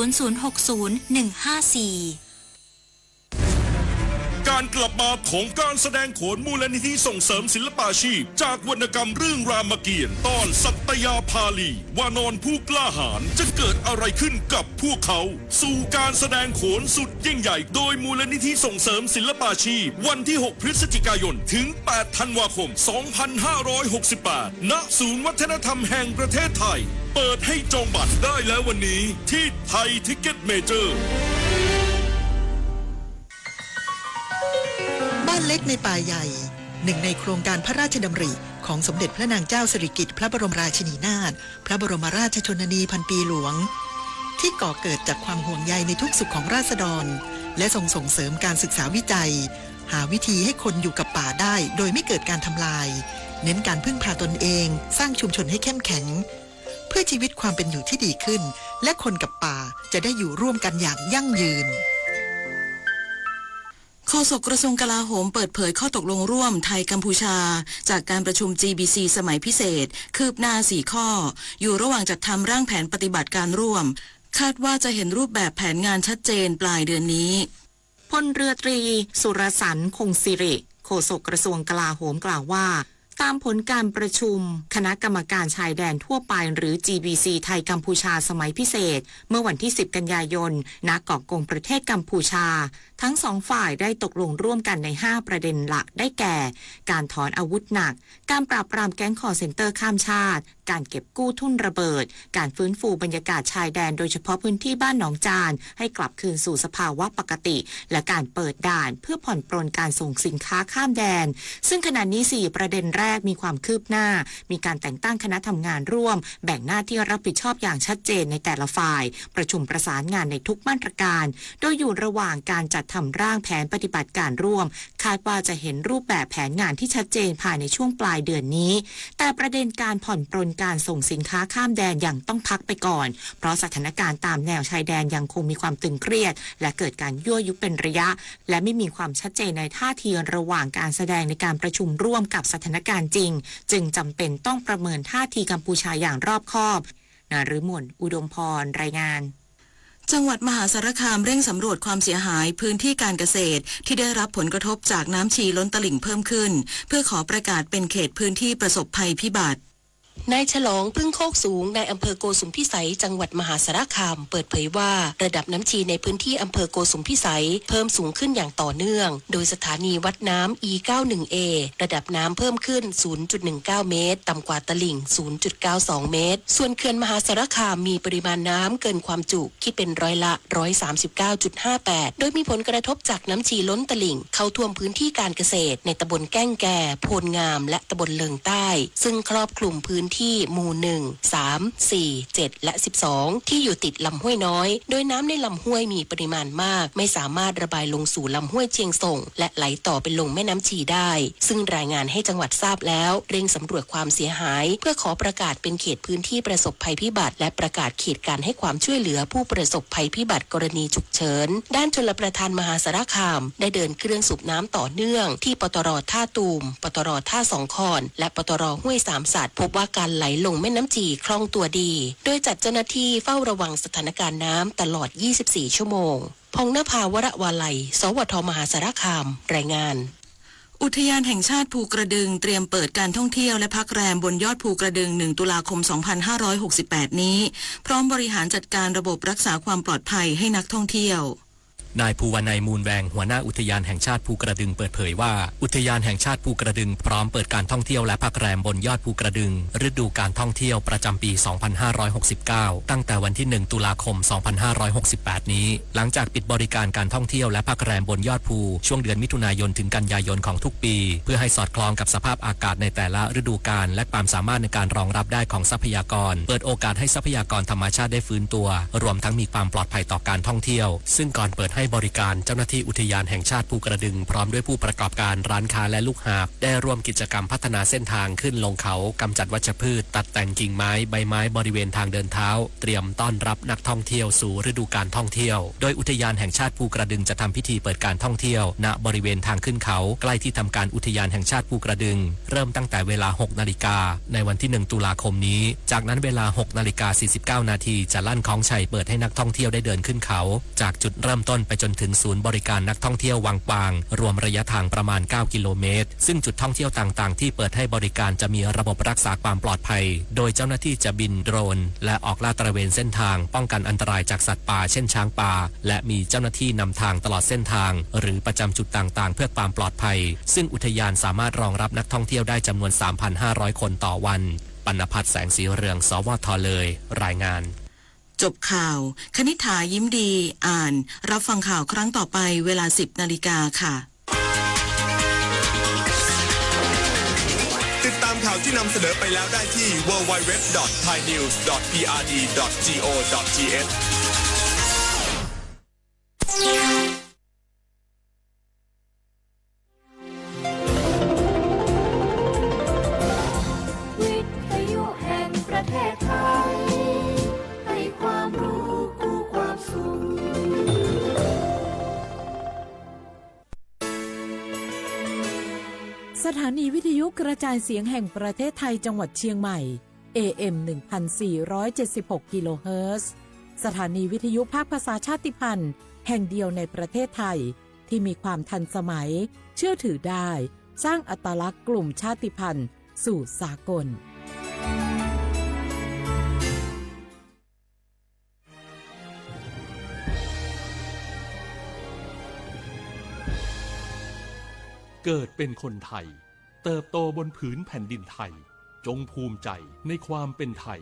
ศูนย์ศูนย์หกศูนย์หนึ่งห้าสี่ การกลับมาของการแสดงโขนมูลนิธิส่งเสริมศิลปาชีพ จากวรรณกรรมเรื่องรามเกียรติ์ ตอนสัตยาภาลี วานรผู้กล้าหาญ จะเกิดอะไรขึ้นกับพวกเขา สู่การแสดงโขนสุดยิ่งใหญ่ โดยมูลนิธิส่งเสริมศิลปาชีพ วันที่ หก พฤศจิกายน ถึง แปด ธันวาคม สองพันห้าร้อยหกสิบแปด ณ ศูนย์วัฒนธรรมแห่งประเทศไทย เปิดให้จองบัตรได้แล้ววันนี้ ที่ไทยทิกเก็ตเมเจอร์ บ้านเล็กในป่าใหญ่ หนึ่งในโครงการพระราชดำริของสมเด็จพระนางเจ้าสิริกิติ์พระบรมราชินีนาถ พระบรมราชชนนีพันปีหลวง ที่ก่อเกิดจากความห่วงใยในทุกสุขของราษฎร และทรงส่งเสริมการศึกษาวิจัย หาวิธีให้คนอยู่กับป่าได้โดยไม่เกิดการทำลาย เน้นการพึ่งพาตนเอง สร้างชุมชนให้เข้มแข็ง เพื่อชีวิตความเป็นอยู่ที่ดีขึ้น และคนกับป่าจะได้อยู่ร่วมกันอย่างยั่งยืน โฆษกกระทรวงกลาโหมเปิดเผยข้อตกลงร่วมไทยกัมพูชา จากการประชุม จี บี ซี สมัยพิเศษ คืบหน้า สี่ ข้อ อยู่ระหว่างจัดทำร่างแผนปฏิบัติการร่วม คาดว่าจะเห็นรูปแบบแผนงานชัดเจนปลายเดือนนี้ พลเรือตรี สุรสันต์ คงสิริ โฆษกกระทรวงกลาโหมกล่าวว่า ตามผลการประชุมคณะกรรมการชายแดนทั่วไปหรือ จี บี ซี ไทยกัมพูชาสมัยพิเศษ เมื่อวันที่ สิบ กันยายน ณ เกาะกงประเทศกัมพูชา ทั้งสองฝ่ายได้ตกลงร่วมกันใน ห้า ประเด็นหลักได้แก่ การถอนอาวุธหนัก การปราบปรามแก๊งคอลเซ็นเตอร์ข้ามชาติ การเก็บกู้ทุ่นระเบิด การฟื้นฟูบรรยากาศชายแดนโดยเฉพาะพื้นที่บ้านหนองจานให้กลับคืนสู่สภาวะปกติ และการเปิดด่านเพื่อผ่อนปรนการส่งสินค้าข้ามแดน ซึ่งขณะนี้ สี่ ประเด็นแรกมีความคืบหน้า มีการแต่งตั้งคณะทำงานร่วม แบ่งหน้าที่รับผิดชอบอย่างชัดเจนในแต่ละฝ่าย ประชุมประสานงานในทุกมาตรการ โดยอยู่ระหว่างการจัดทำร่างแผนปฏิบัติการร่วม คาดว่าจะเห็นรูปแบบแผนงานที่ชัดเจนภายในช่วงปลายเดือนนี้ แต่ประเด็นการผ่อนปรนการส่งสินค้าข้ามแดนยังต้องพักไปก่อน เพราะสถานการณ์ตามแนวชายแดนยังคงมีความตึงเครียด และเกิดการยั่วยุเป็นระยะ และไม่มีความชัดเจนในท่าทีระหว่างการแสดงในการประชุมร่วมกับสถานการณ์จริง จึงจำเป็นต้องประเมินท่าทีกัมพูชาอย่างรอบคอบ นฤมล อุดมพร รายงาน จังหวัดมหาสารคามเร่งสำรวจความเสียหายพื้นที่การเกษตรที่ได้รับผลกระทบจากน้ำชีล้นตลิ่งเพิ่มขึ้น เพื่อขอประกาศเป็นเขตพื้นที่ประสบภัยพิบัติ นายฉลอง พึ่งโคกสูง นายอำเภอโกสุมพิสัย จังหวัดมหาสารคาม เปิดเผยว่า ระดับน้ำชีในพื้นที่อำเภอโกสุมพิสัย เพิ่มสูงขึ้นอย่างต่อเนื่อง โดยสถานีวัดน้ำ อี เก้าหนึ่ง เอ ระดับน้ำเพิ่มขึ้น ศูนย์จุดหนึ่งเก้า เมตร ต่ำกว่าตลิ่ง ศูนย์จุดเก้าสอง เมตร ส่วนเขื่อนมหาสารคามมีปริมาณน้ำเกินความจุ คิดเป็นร้อยละ ร้อยสามสิบเก้าจุดห้าแปด โดยมีผลกระทบจากน้ำชีล้นตลิ่ง เข้าท่วมพื้นที่การเกษตร ในตำบลแก้งแก่ โพนงาม และตำบลเลิงใต้ ซึ่งครอบคลุมพื้นที่หมู่ หนึ่ง สาม สี่ เจ็ด และ สิบสอง ที่อยู่ติดลำห้วยน้อย โดยน้ำในลำห้วยมีปริมาณมาก ไม่สามารถระบายลงสู่ลำห้วยเชียงส่ง และไหลต่อไปลงแม่น้ำชีได้ ซึ่งรายงานให้จังหวัดทราบแล้ว เร่งสำรวจความเสียหาย เพื่อขอประกาศเป็นเขตพื้นที่ประสบภัยพิบัติ และประกาศเขตการให้ความช่วยเหลือผู้ประสบภัยพิบัติกรณีฉุกเฉิน ด้านชลประทานมหาสารคาม ได้เดินเครื่องสูบน้ำต่อเนื่องที่ ปตร ท่าตูม ปตร ท่าสองคอน และ ปตร ห้วยสามสัตว์ พบว่าการไหลลงแม่น้ำชีคล่องตัวดี โดยจัดเจ้าหน้าที่เฝ้าระวังสถานการณ์น้ำตลอด ยี่สิบสี่ ชั่วโมง พงษ์นภา วรวาลัย สวท มหาสารคาม รายงาน อุทยานแห่งชาติภูกระดึงเตรียมเปิดการท่องเที่ยวและพักแรมบนยอดภูกระดึง หนึ่ง ตุลาคม สองพันห้าร้อยหกสิบแปด นี้ พร้อมบริหารจัดการระบบรักษาความปลอดภัยให้นักท่องเที่ยว นายภูวนัย มูลแวง หัวหน้าอุทยานแห่งชาติภูกระดึงเปิดเผยว่า อุทยานแห่งชาติภูกระดึงพร้อมเปิดการท่องเที่ยวและพักแรมบนยอดภูกระดึง ฤดูการท่องเที่ยวประจำปี สองพันห้าร้อยหกสิบเก้า ตั้งแต่วันที่ หนึ่ง ตุลาคม สองพันห้าร้อยหกสิบแปด นี้ หลังจากปิดบริการการท่องเที่ยวและพักแรมบนยอดภูช่วงเดือนมิถุนายนถึงกันยายนของทุกปี เพื่อให้สอดคล้องกับสภาพอากาศในแต่ละฤดูกาล และความสามารถในการรองรับได้ของทรัพยากร เปิดโอกาสให้ทรัพยากรธรรมชาติได้ฟื้นตัว รวมทั้งมีความปลอดภัยต่อการท่องเที่ยว ซึ่งก่อนเปิดให้บริการ เจ้าหน้าที่อุทยานแห่งชาติภูกระดึง พร้อมด้วยผู้ประกอบการร้านค้าและลูกหาบ ได้ร่วมกิจกรรมพัฒนาเส้นทางขึ้นลงเขา กำจัดวัชพืช ตัดแต่งกิ่งไม้ใบไม้บริเวณทางเดินเท้า เตรียมต้อนรับนักท่องเที่ยวสู่ฤดูกาลท่องเที่ยว โดยอุทยานแห่งชาติภูกระดึงจะทำพิธีเปิดการท่องเที่ยว ณ บริเวณทางขึ้นเขา ใกล้ที่ทำการอุทยานแห่งชาติภูกระดึง เริ่มตั้งแต่เวลา หกนาฬิกา ในวันที่ หนึ่ง ตุลาคมนี้ จากนั้นเวลา หกนาฬิกา สี่สิบเก้านาที จะลั่นค้องไชเปิดให้นักท่องเที่ยวได้เดินขึ้นเขา จากจุดเริ่มต้นไปจนถึงศูนย์บริการนักท่องเที่ยววังปาง รวมระยะทางประมาณ เก้ากิโลเมตร ซึ่งจุดท่องเที่ยวต่างๆที่เปิดให้บริการจะมีระบบรักษาความปลอดภัย โดยเจ้าหน้าที่จะบินโดรน และออกลาดตระเวนเส้นทาง ป้องกันอันตรายจากสัตว์ป่า เช่นช้างป่า และมีเจ้าหน้าที่นำทางตลอดเส้นทาง หรือประจำจุดต่างๆเพื่อความปลอดภัย ซึ่งอุทยานสามารถรองรับนักท่องเที่ยวได้จำนวน สามพันห้าร้อยคนต่อวัน ปัณณพัฒน์ แสงสีเรือง สวท เลย รายงาน จบข่าว คณิษฐา ยิ้มดี อ่าน รับฟังข่าวครั้งต่อไป เวลา สิบนาฬิกาค่ะ ติดตามข่าวที่นำเสนอไปแล้วได้ที่ ดับเบิลยู ดับเบิลยู ดับเบิลยู ดอท ไทยนิวส์ ดอท พีอาร์ดี ดอท จี โอ ดอท ที เอช วิทยุแห่งประเทศไทย ให้ความรู้คู่ความสุข สถานีวิทยุกระจายเสียงแห่งประเทศไทยจังหวัดเชียงใหม่ เอเอ็ม หนึ่งพันสี่ร้อยเจ็ดสิบหก กิโลเฮิรตซ์ สถานีวิทยุภาคภาษาชาติพันธุ์แห่งเดียวในประเทศไทย ที่มีความทันสมัย เชื่อถือได้ สร้างอัตลักษณ์กลุ่มชาติพันธุ์สู่สากล เกิดเป็นคนไทย เติบโตบนผืนแผ่นดินไทย จงภูมิใจในความเป็นไทย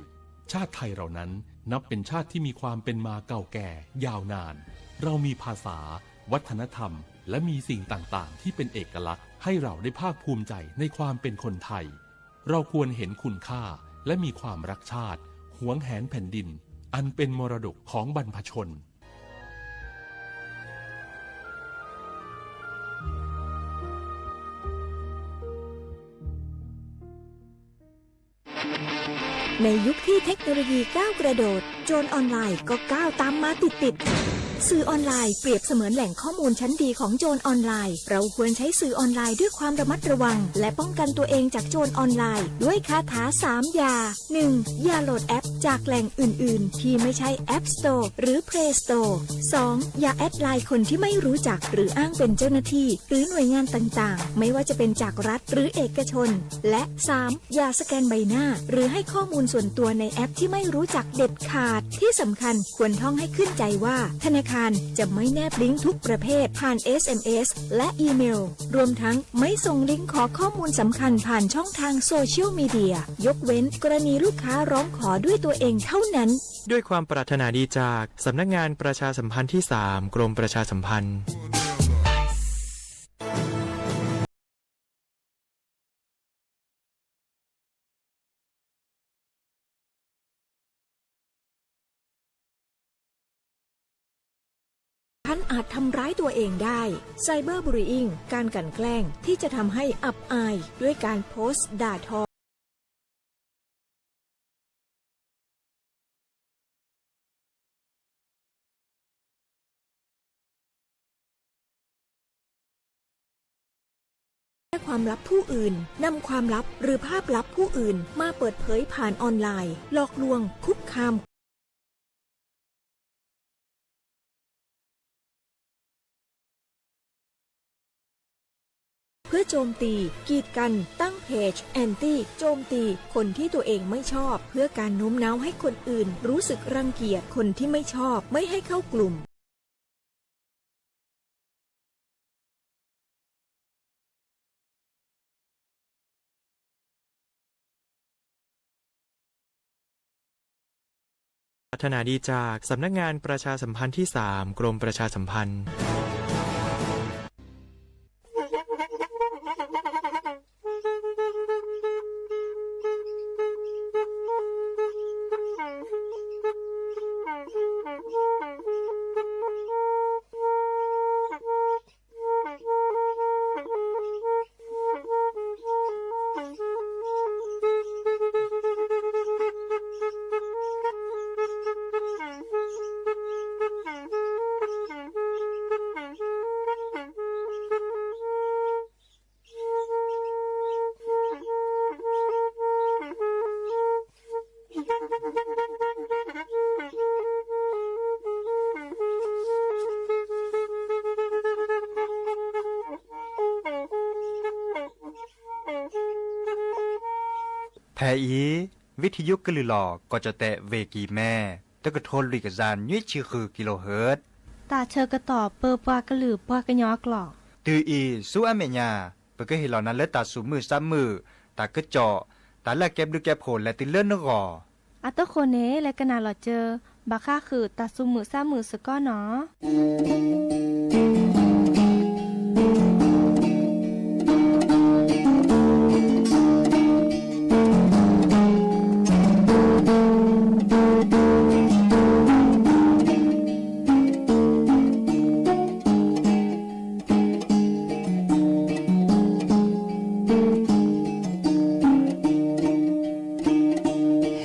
ชาติไทยเรานั้นนับเป็นชาติที่มีความเป็นมาเก่าแก่ยาวนาน เรามีภาษา วัฒนธรรม และมีสิ่งต่างๆที่เป็นเอกลักษณ์ให้เราได้ภาคภูมิใจในความเป็นคนไทย เราควรเห็นคุณค่าและมีความรักชาติ หวงแหนแผ่นดิน อันเป็นมรดกของบรรพชน ในยุคที่เทคโนโลยีก้าวกระโดด โจรออนไลน์ก็ก้าวตามมาติดๆ สื่อออนไลน์เปรียบเสมือนแหล่งข้อมูลชั้นดีของโจรออนไลน์ เราควรใช้สื่อออนไลน์ด้วยความระมัดระวัง และป้องกันตัวเองจากโจรออนไลน์ ด้วยคาถาสามอย่า หนึ่ง อย่าโหลดแอปจากแหล่งอื่นๆ ที่ไม่ใช่ App Store หรือ Play Store สอง อย่าแอดไลน์คนที่ไม่รู้จัก หรืออ้างเป็นเจ้าหน้าที่ หรือหน่วยงานต่างๆ ไม่ว่าจะเป็นจากรัฐหรือเอกชน และ สาม อย่าสแกนใบหน้า หรือให้ข้อมูลส่วนตัวในแอปที่ไม่รู้จักเด็ดขาด ที่สำคัญควรท่องให้ขึ้นใจว่า ธนาคารจะไม่แนบลิงก์ทุกประเภทผ่าน เอสเอ็มเอส และอีเมล รวมทั้งไม่ส่งลิงก์ขอข้อมูลสำคัญผ่านช่องทางโซเชียลมีเดีย ยกเว้นกรณีลูกค้าร้องขอด้วยตัวเองเท่านั้น ด้วยความปรารถนาดีจากสำนักงานประชาสัมพันธ์ที่สาม กรมประชาสัมพันธ์ ท่านอาจทำร้ายตัวเองได้ Cyberbullying การกลั่นแกล้งที่จะทำให้อับอายด้วยการโพสต์ด่าทอ และความลับผู้อื่น นำความลับหรือภาพลับผู้อื่นมาเปิดเผยผ่านออนไลน์ หลอกลวง คุกคาม เพื่อโจมตี กีดกัน ตั้งเพจ แอนตี้ โจมตี คนที่ตัวเองไม่ชอบ เพื่อการโน้มน้าวให้คนอื่นรู้สึกรังเกียจคนที่ไม่ชอบ ไม่ให้เข้ากลุ่ม ปรารถนาดีจากสำนักงานประชาสัมพันธ์ที่สาม กรมประชาสัมพันธ์ แ ဖဲအံၤ ဝံထံယုကလုၢ်လီၤ ကီၢ်ကၠီၣ်တဲၣ် ဝ့ၢ်ကံၢ်မဲ တကထိလွံၢ်ကယၤနွံဆံဃုကံလိဟၢၣ် တၢ်ဆၢကတီၢ်ပၢပှၤကလုာ်ပှၤကညီအကျိာ် တုၤအံၤဆူအမဲာ်ညါ ပကဟ့ၣ်လီၤနၤလၢတၢ်သူၣ်မုာ်သးမုာ်, တၢ်ကစီၣ်, တၢ်လၢအကဲဘျုးကဲဖှိၣ်လဲၤတုၤလၢနဂီၢ်. အသကိးန့ၣ် လဲၤကနၣ်လီၤစၢၤ ဘၣ်ဃးဃုာ်တၢ်သူၣ်မုာ်သးမုာ်စ့ၢ်ကီးနီၤ. ဟ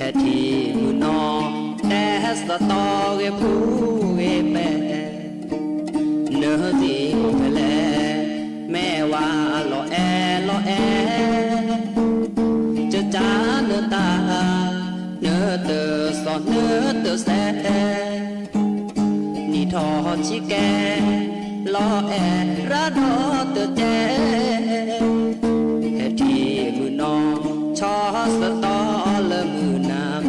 ဲထံၣ်မုၢ်နီၤ တဲသတီဂ့ၤဖုဂ့ၤပဲာ် နသ့ၣ်ဖဲလဲၣ် မ့ၢ်ဝဲလီၤအဲၣ်လီၤအဲၣ် ကစၢ်နတၢ် နတစီၣ်နတစဲး နံၣ်ထီၣ်ဆံးကဲ လီၤအဲၣ်ရၤဒီးတကဲ ဟဲထံၣ်မုၢ်နီၤ ဆီသတီလၢမုၢ်နၤခီ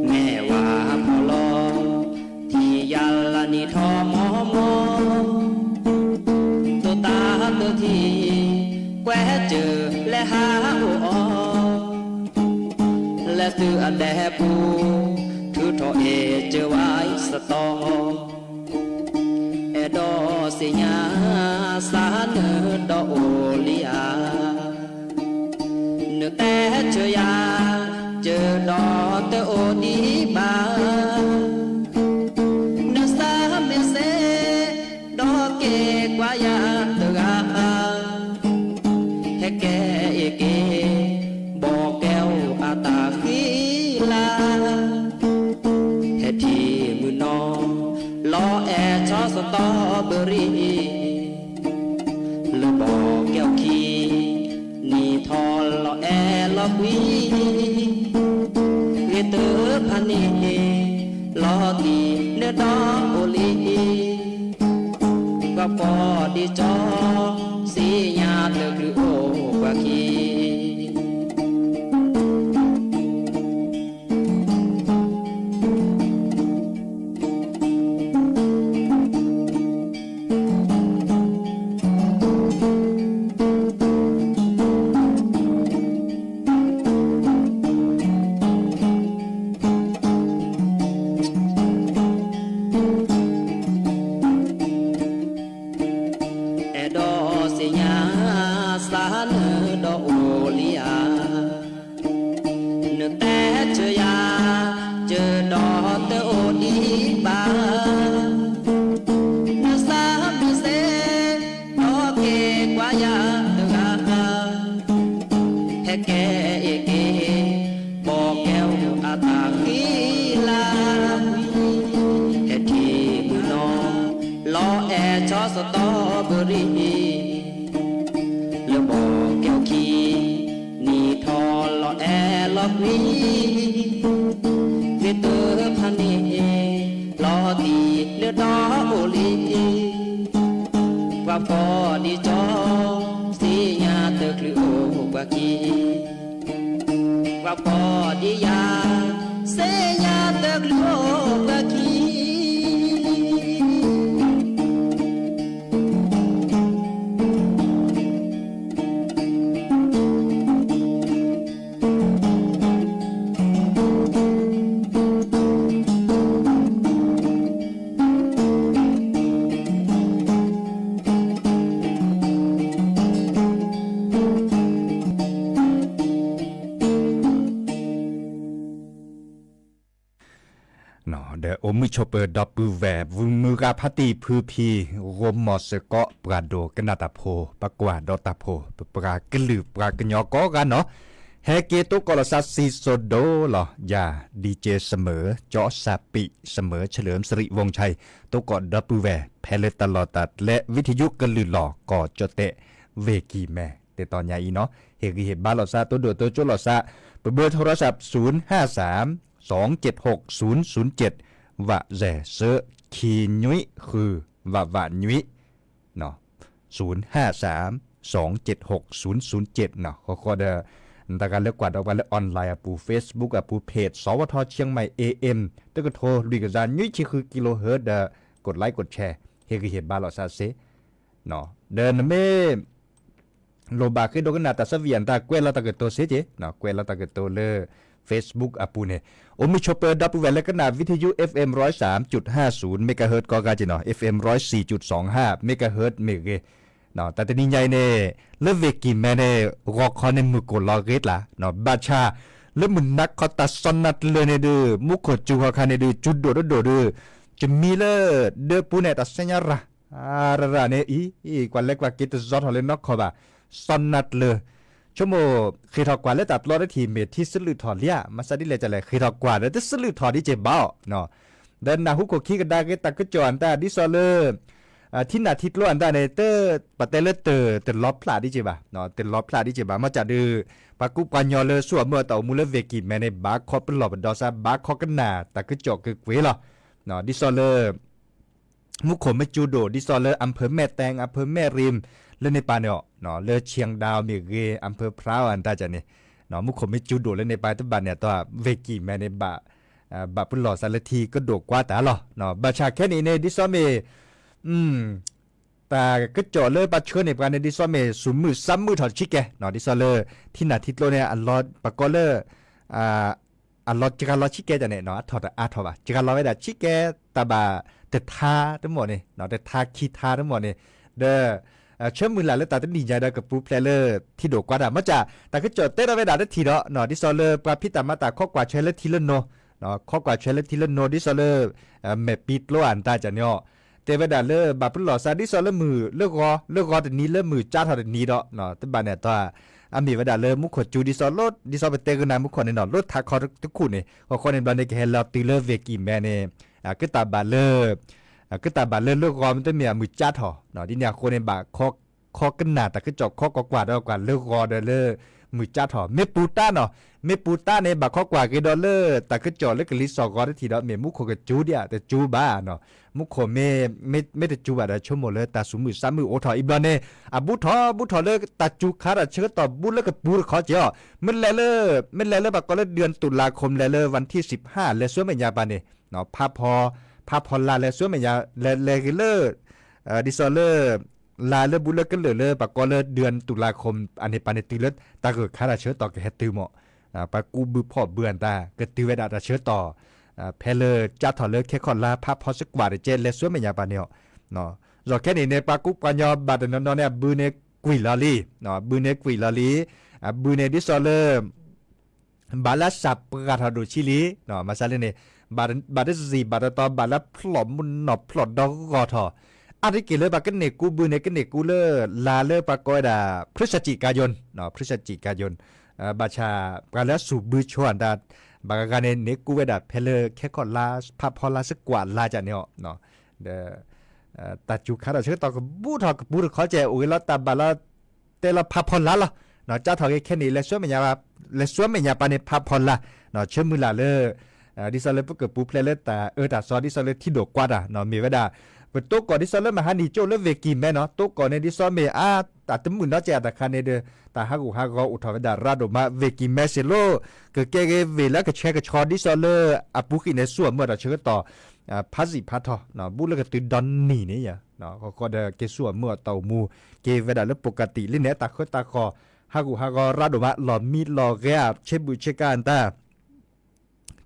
မ့ၢ်ဝဲဖီလီၤ ထံၣ်ယၤလၢနံၣ်ထီၣ်မီမီ တိၢ်တၢ်တထံၣ် ကွဲးစၢၤလဲၤဟးအိၣ်အီၤ လဲၤသုးအဒဲပူၤ ထုးထီၣ်အဲၣ်စၢၤဝဲစတီ အဲၣ်ဒိးသ့ၣ်ညါ စၢ်နဒီးအိၣ်လံဧါ နတဲဆၢယၤ စၢၤဒီးတအိၣ်ဒံးဘၣ် နစၢ်မ့ၢ်စ့ ဒီးက့ၤကွၢ်ယၤတဂၤ ဟဲက့ၤအ့ၣ်က့ၤ ဘီကဲအိၣ်အတၢ်ဃံလၤ ဟဲထံၣ်မုၢ်နီၤ လီၤအဲၣ်ဆီသတီဘရံၤ လၢဘီကဲအိၣ်ခံ နံၣ်ထီၣ်လီၤအဲၣ်လီၤကွံ ဂ့ၤတဖၣ်န့ၣ် လီၤတံၢ်နဒီအိၣ်လံ ပှၤဖီဒံကၠီ သ့ၣ်ညါတချုးအိၣ်ပှၤခံ အဲၣ်ဒိးသ့ၣ်ညါ စၢ်နဒီးအိၣ်လံဧါ နတဲဆၢယၤ စၢၤဒီးတအိၣ်ဒံးဘၣ် နစၢ်မ့ၢ်စ့ ဒီးက့ၤကွၢ်ယၤတဂၤ ဟဲက့ၤအ့ၣ်က့ၤ ဘီကဲအိၣ်အတၢ်ဃံလၤ ဟဲထံၣ်မုၢ်နီၤ လီၤအဲၣ်ဆီသတီဘရံၤ လၢဘီကဲအိၣ်ခံ နံၣ်ထီၣ်လီၤအဲၣ်လီၤကွံ ဂ့ၤတဖၣ်န့ၣ် လီၤတံၢ်နဒီအိၣ်လံ ပှၤဖီဒံကၠီ သ့ၣ်ညါတချုးအိၣ်ပှၤခံ ပှၤဖီဒံယၤ သ့ၣ်ညါတချုးအိၣ်ပှၤခံ ဒီးအိၣ်မုာ်ဆိးပၢၤဒီပုၢ်ဝဲၢ် ဝုမုၢ်ဂၤဖါတံၢ်ဖုဖံ ဂိၢ်မီၢ်စ့ၢ်ကီး ပှၤဒိကနၣ်တၢ်ဖိ ပှၤကွၢ်ဒီးတၢ်ဖိ ပပှၤကလုာ်ပှၤကညီကိးဂၤနီၤ ဟဲက့ၤသကိးလီၤစၢ်စံၣ်စိၤဒိလီၤ ယၤ DJ စမၢၤ ကၠီစၢ်ပံး စမၢၤ เฉลิมสิริวงศ์ชัย သကိးဒီပုၢ်ဝဲၢ် ဖဲလၢတၢ်လီၢ်တၢ်ကျဲ ဝံထံယုကလုၢ်လီၤ ကီၢ်ကၠီၣ်တဲၣ် ဝ့ၢ်ကံၢ်မဲ တတီၤညါအံၤနီၤ ဟ့ၣ်ဂံၢ်ဟ့ၣ်ဘါလိာ်စၢ် တိဒိၣ်တိကၠိလိာ်စၢ် ပဘၢထီရီၣ်စၢ် သုၣ် ห้า สาม สอง เจ็ด หก ศูนย์ ศูนย์ เจ็ด ဝးစဲးစၢ ခံ နွံ ဃု ဝးဝး နွံ သုၣ် ห้า สาม စံးကၠံၣ် ဃုကၠံၣ် နီၤ ဃီဃီဒီး နတဂၤလၢကွၢ်ဒီးပှၤလၢ online အပူၤ Facebook အပူၤ page စီၤဝီထီ Chiang Mai A M တကထိလွံၢ်ကယၤနွံဆံဃု kilohertz ဒီး กดไลค์ กดแชร์ ဟ့ၣ်ဂံၢ်ဟ့ၣ်ဘါလိာ်သးစ့ၢ် ဒီးနမ့ၢ် လိၣ်ဘၣ်ဃ့ဒိကနၣ်တၢ်ဆၢဖံးအတၢ်ကွဲးလီၤတၢ်ကတိၤစ့ၢ်ကီး ကွဲးလီၤတၢ်ကတိၤလၢ Facebook အပူၤန့ၣ် အိၣ်မုာ်ဆိးပၢၤဒီပုၢ်ဝဲၢ်လၢကနၣ် วิทยุ FM ร้อยสามจุดห้าศูนย์ megahertz ကိးဂၤက့ၤနီၤ FM ร้อยสี่จุดสองห้า megahertz မ့ၢ်ဂ့ၤ တၢ်တနံၤညါအံၤန့ၣ် လၢ Veiki မဲန့ၣ် ဂီၤခီန့ၣ်မုၢ်ကိၢ်လီၤဂ့ၤကျါ ဘၣ်ဆၣ် လၢမုၢ်နၤခီတၢ်စီၢ်နၤတလၢန့ၣ်ဒုး မူခိၣ်စူၤဃီခါန့ၣ်ဒုး စူၤဒိၣ်ဒိၣ်ဒိၣ်ဒုး ကမံလၢ ဒၢပူၤန့ၣ် တၢ်စဲညါရၤ ရၤရၤန့ၣ် အံၤ ကွၢ်လဲၤကွၢ်က့ၤတဇီထီၣ်လၢနီၢ်ခီၣ်ဘၣ် စီၢ်နၤတလၢ ဆိကမိၣ် ဃ့ၢ်ထီၣ်ကွၢ်လၢတၢ်ပျီတထံၣ် မ့ၢ်ထံစလုၣ်ထီၣ်လံဧါ မၤစၢ်ဒ်လဲၣ်ကလဲၣ် ဃ့ၢ်ထီၣ်ကွၢ်ဒီး တစလုၣ်ထီၣ်ဒ်က့ၤဘၣ်အီၤ ဒီးနၢ်ဟူခိၣ်ခံကဒါက့ၤတၢ်ကစီၣ်အတၢ် ဒ်သိးလၢ ထံနၢ်ထံကျိအတၢ်န့ၣ် တ ပတဲလၢတ တလီဖျးဒ်က့ၤဘၣ် တလီဖျးဒ်က့ၤဘၣ် မ့ၢ်ကၢ်ဒုး ပှၤကူပှၤညီလၢဆူၣ်အမုၢ်အတၢ်အိၣ်မူလၢ Veiki မဲန့ၣ် ဘၣ်ခီပလီၢ်ပဒီးစါ ဘၣ်ခီကနၣ်တၢ်ကစီၣ်ကကွ့ၤလီၤ ဒ်သိးလၢ မူခိၣ်မ့ၢ်စူၤဒိၣ် ဒ်သိးလၢ อำเภอแม่แตง อำเภอแม่ริม လၢန့ၣ်ပၤန့ၣ်အီၤ လၢ เชียงดาว မ့ၢ်ဂ့ၤ อำเภอพร้าว အတၢ်န့ၣ် မူခိၣ်မ့ၢ်စူၤဒိၣ်လၢန့ၣ်ပၤတဘၣ်န့ၣ်အတၢ် Veiki မဲန့ၣ် ဘၣ်ပလီၢ်စါလၢထံကဒိၣ်ကွၢ်တၢ်လီၤ ဘၣ်ဆၣ်ခဲန့ၣ်န့ၣ် ဒ်သိးမ့ၢ် တၢ်ကစီၣ်လၢပှၤဆှၢန့ၢ်ပှၤန့ၣ် ဒ်သိးမ့ၢ်စူၤမုၢ်စါမုၢ်ထီၣ်ဆံးကဲ ဒ်သိးလၢ ထံနၢ်ထံကျိန့ၣ် ပှၤကိးလၢ အလီၤစှၤလီၤဆံးကဲန့ၣ် အထီၣ်တအါထီၣ်ဘၣ် စှၤလီၤဝဲဒၣ်ဆံးကဲ တၢ်ဘၣ်တထါတမီၢ်န့ၣ် တထါခံထါတမီၢ်န့ၣ် ဒီး ဆၢမုၢ်လၢ်လၢတၢ်တနံၤညါဒီးကပူၤဖျဲးလၢထံဒိၣ်ကွၢ်တၢ် မ့ၢ်ကၢ် တၢ်ကစီၣ်တဲထီၣ်ဝဲဒၣ်တထံၣ်ဒီး ဒ်သိးလၢပှၤဖံးတၢ်မၤတၢ်ခီကွၢ်ထွဲလၢထံလၢနိ ခီကွၢ်ထွဲလၢထံလၢနိ ဒ်သိးလၢ မဲာ်ပံၤကျိအတၢ်န့ၣ်အီၤ တဲဝဲဒၣ်လၢဘၣ်ပလီၢ်စါ ဒ်သိးလၢမုၢ်လၢဂီၤ လၢဂီၤတနံၤလၢမုၢ်ကၠါထီၣ်တနံၤဒီး တဘၣ်န့ၣ်အတၢ် အမ့ၢ်ဝဲဒၣ်လၢမူခိၣ်စူၤ ဒ်သိးလၢ ဒ်သိးပတဲကနၣ်မူခိၣ်န့ၣ်နီၤ လၢထးခီတခူၣ်န့ၣ် ဃီဃီန့ၣ်ဘျီန့ၣ် ကဟဲလီၤတုၤလၢ Veiki မဲန့ၣ် ကတၢ်ဘၣ်လၢ ကတၢ်ဘၣ်လၢလၢဂီၤ မ့တမ့ၢ်အမုၢ်ကၠါထီၣ် ဒ်န့ၣ်အဃိန့ၣ် ဘၣ်ခီကနၣ်တၢ်ကစီၣ်ခီကွၢ်ကွၢ်ဒီးကွၢ်လၢဂီၤဒီးလၢ မုၢ်ကၠါထီၣ် မ့ၢ်ပူၤတၢ်နီၤ မ့ၢ်ပူၤတၢ်န့ၣ် ဘၣ်ခီကွၢ်က့ၤဒီးလၢ တၢ်ကစီၣ်လၢကလံၤစိးဂီၤတထံၣ်ဒီး မ့ၢ်မူခိၣ်ကစူၤဒံးဧါ တစူၤဘၣ်နီၤ မူခိၣ်မ့ၢ် မ့ၢ်တစူၤဘၣ်ဒီး ဆိကမိၣ်လၢတၢ်စူၤမုၢ်စါမုၢ်အိၣ်ထီၣ် အံၤဘျီန့ၣ် အဘူးထီၣ်ဘူးထီၣ်လၢတၢ်စူၤခါတၢ်ဆၢကတီၢ်ဘူးလၢကပူၤတခီကဲအီၤ မ့ၢ်လဲၤလၢ မ့ၢ်လဲၤလၢပှၤကိးလၢ เดือนตุลาคม လဲၤလၢ วันที่สิบห้า လဲၤဆူမဲာ်ညါပၤန့ၣ် ဖးဖီ ဖးဖီလာ်လဲၤဆူမဲာ်ညါ လဲၤလဲၤဂ့ၤလၢ ဒ်သိးလၢ လါလၢဘူးလၢကလၢာ်လၢပှၤကိးလၢ เดือนตุลาคม အန့ၣ်ပၤန့ၣ်တုၤလၢတၢ်ဂၢၢ်ခါတၢ်ဆၢကတီၢ်ကဟဲတုၤမး ပှၤကူဘုဖီၣ်ဘုအတၢ် ကတုၤဝဲဒၣ်တၢ်ဆၢကတီၢ် ဖဲလၢကၠါထီၣ်လၢခဲခီၣ်လါဖးဖီစ့ၢ်ကီးတကဲ လဲၤဆူမဲာ်ညါပၤန့ၣ်အီၤ ယီၤခဲန့ၣ်န့ၣ် ပှၤကူပှၤညီဘၣ်တနီၤနီၤန့ၣ် အဘုန့ၣ်ကွံာ်လီၤလံ အဘုန့ၣ်ကွံာ်လီၤလံ အဘုန့ၣ်ဒ်သိးလၢ ဘၣ်လၢစၢ်ပှၢ်ထီၣ်ဒိၣ်ဆံလံ မၤစၢ်လၢန့ၣ် ဘၣ်တစံၣ်ဘၣ်တတီ ဘၣ်လၢဖျိၣ်မုၢ်နီၢ်ဖျိၣ်ဒီဂီၢ်ထီၣ် အါတက့ၢ်လၢပှၤကန့ၢ်ကူဘုန့ၣ် ကန့ၢ်ကူလၢ လါလၢပှၤကိးဝဲဒၣ် พฤศจิกายน พฤศจิกายน ဘၣ်ဆၣ် ပှၤလၢအစူၤဘုဆိအတၢ် ဘၣ်ဂၤဂၤန့ၣ် န့ၢ်ကူဝဲဒၣ်ဖဲလၢခဲခီၣ်လါ ဖးဖီလါစ့ၢ်ကီးလါကန့ၣ်အီၤ ဒီး တၢ်စူၤခါတၢ်ဆၢကတီၢ်ကဘူးထီၣ်ကပူၤတခီကဲ အိၣ်ဂ့ၤလီၤတၢ်ဘၣ်လီၤ တဲလီၤဖးဖီလာ်လီၤ ကၠါထီၣ်ဂ့ၤခဲန့ၣ် လဲၤဆူမဲာ်ညါပၤန့ၣ်ဖးဖီလာ် ဆၢမုၢ်လၢ်လၢ ဒ်သိးလၢပကပူၤဖျဲးလၢတၢ်အၢတၢ်သီ ဒ်သိးလၢထံဒိၣ်ကွၢ်တၢ် မ့ၢ်ဝဲဒၣ် ပတိၢ်ကီၢ်ဒ်သိးလၢမဟါနံၤကၠိၣ်လၢ Veiki မဲနီၤ တိၢ်ကီၢ်န့ၣ်ဒ်သိးမ့ၢ်အါ တၢ်တမုာ်နီတစဲးအတၢ်ခါန့ၣ်ဒီး တၢ်ဟးဂူာ်ဟးဂီၤအိၣ်ထီၣ်ဝဲဒၣ်ရၤဒိၣ်မး Veiki မဲစ့ၢ်လိၤ ကကဲဂ့ၤဝ့ၢ်လၢကဆှဲကဆှီဒ်သိးလၢ အပူၤကွံာ်န့ၣ် ဆူၣ်အမုၢ်အတၢ်ဆၢကတီၢ် ဖးစံၣ်ဖးထီ ဘူးလၢကတုၤဒီနံၤန့ၣ် ဃီဃီဒီးက့ၤဆူၣ်အမုၢ်အတၢ်အိၣ်မူ က့ၤဝဲဒၣ်လၢ ပကတံၣ် လၢန့ၣ်တၢ်ဃၢတၢ်ဃီၤ ဟးဂူာ်ဟးဂီၤရၤဒိၣ်မး လီၢ်မံလီၢ်ဂဲၤ ဆ့ဘူးဆ့ကါအတၢ်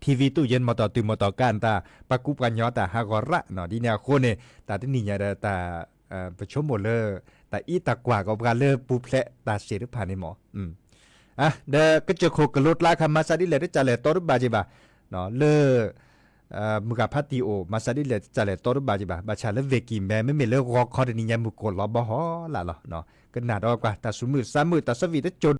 ထံဝံတူၢ်ယ့ၢ် မီၢ်တီၢ်တုၤမီၢ်တီၢ်ကါအတၢ် ပှၤကူပှၤညီတၢ်ဟးဂီၤရၤ ဒ်န့ၣ်အဃိန့ၣ် တၢ်တနံၤညါဒီးတၢ် ပဆိကမိၣ်လၢ တၢ်အံးတၢ်ကွၢ်ကီးပှၤလၢပူၤဖျဲးတၢ်စ့ၣ်တဖၣ်န့ၣ်မး ဒီးကစၢၢ်ခိၣ်ကလိကျါခါ မၤစၢ်ဒ်လဲၣ်တစၢ်လဲၣ်တီတဘၣ်က့ၤဘၣ် လၢ မုၢ်ဂၤဖးတံၢ်အိၣ် မၤစၢ်ဒ်လဲၣ်တစၢ်လဲၣ်တီတဘၣ်က့ၤဘၣ် ဘၣ်ဆၣ်လၢ Veiki မဲ မ့မ့ၢ်လၢဂီၤခီတနံၤညါမုၢ်ကိၢ်လီၤဘီဟီလာ်လီၤ ကနၣ်ဒီးကွၢ် တၢ်စူၤမုၢ်စါမုၢ် တၢ်ဆၢဝံၣ်တကၠိၢ်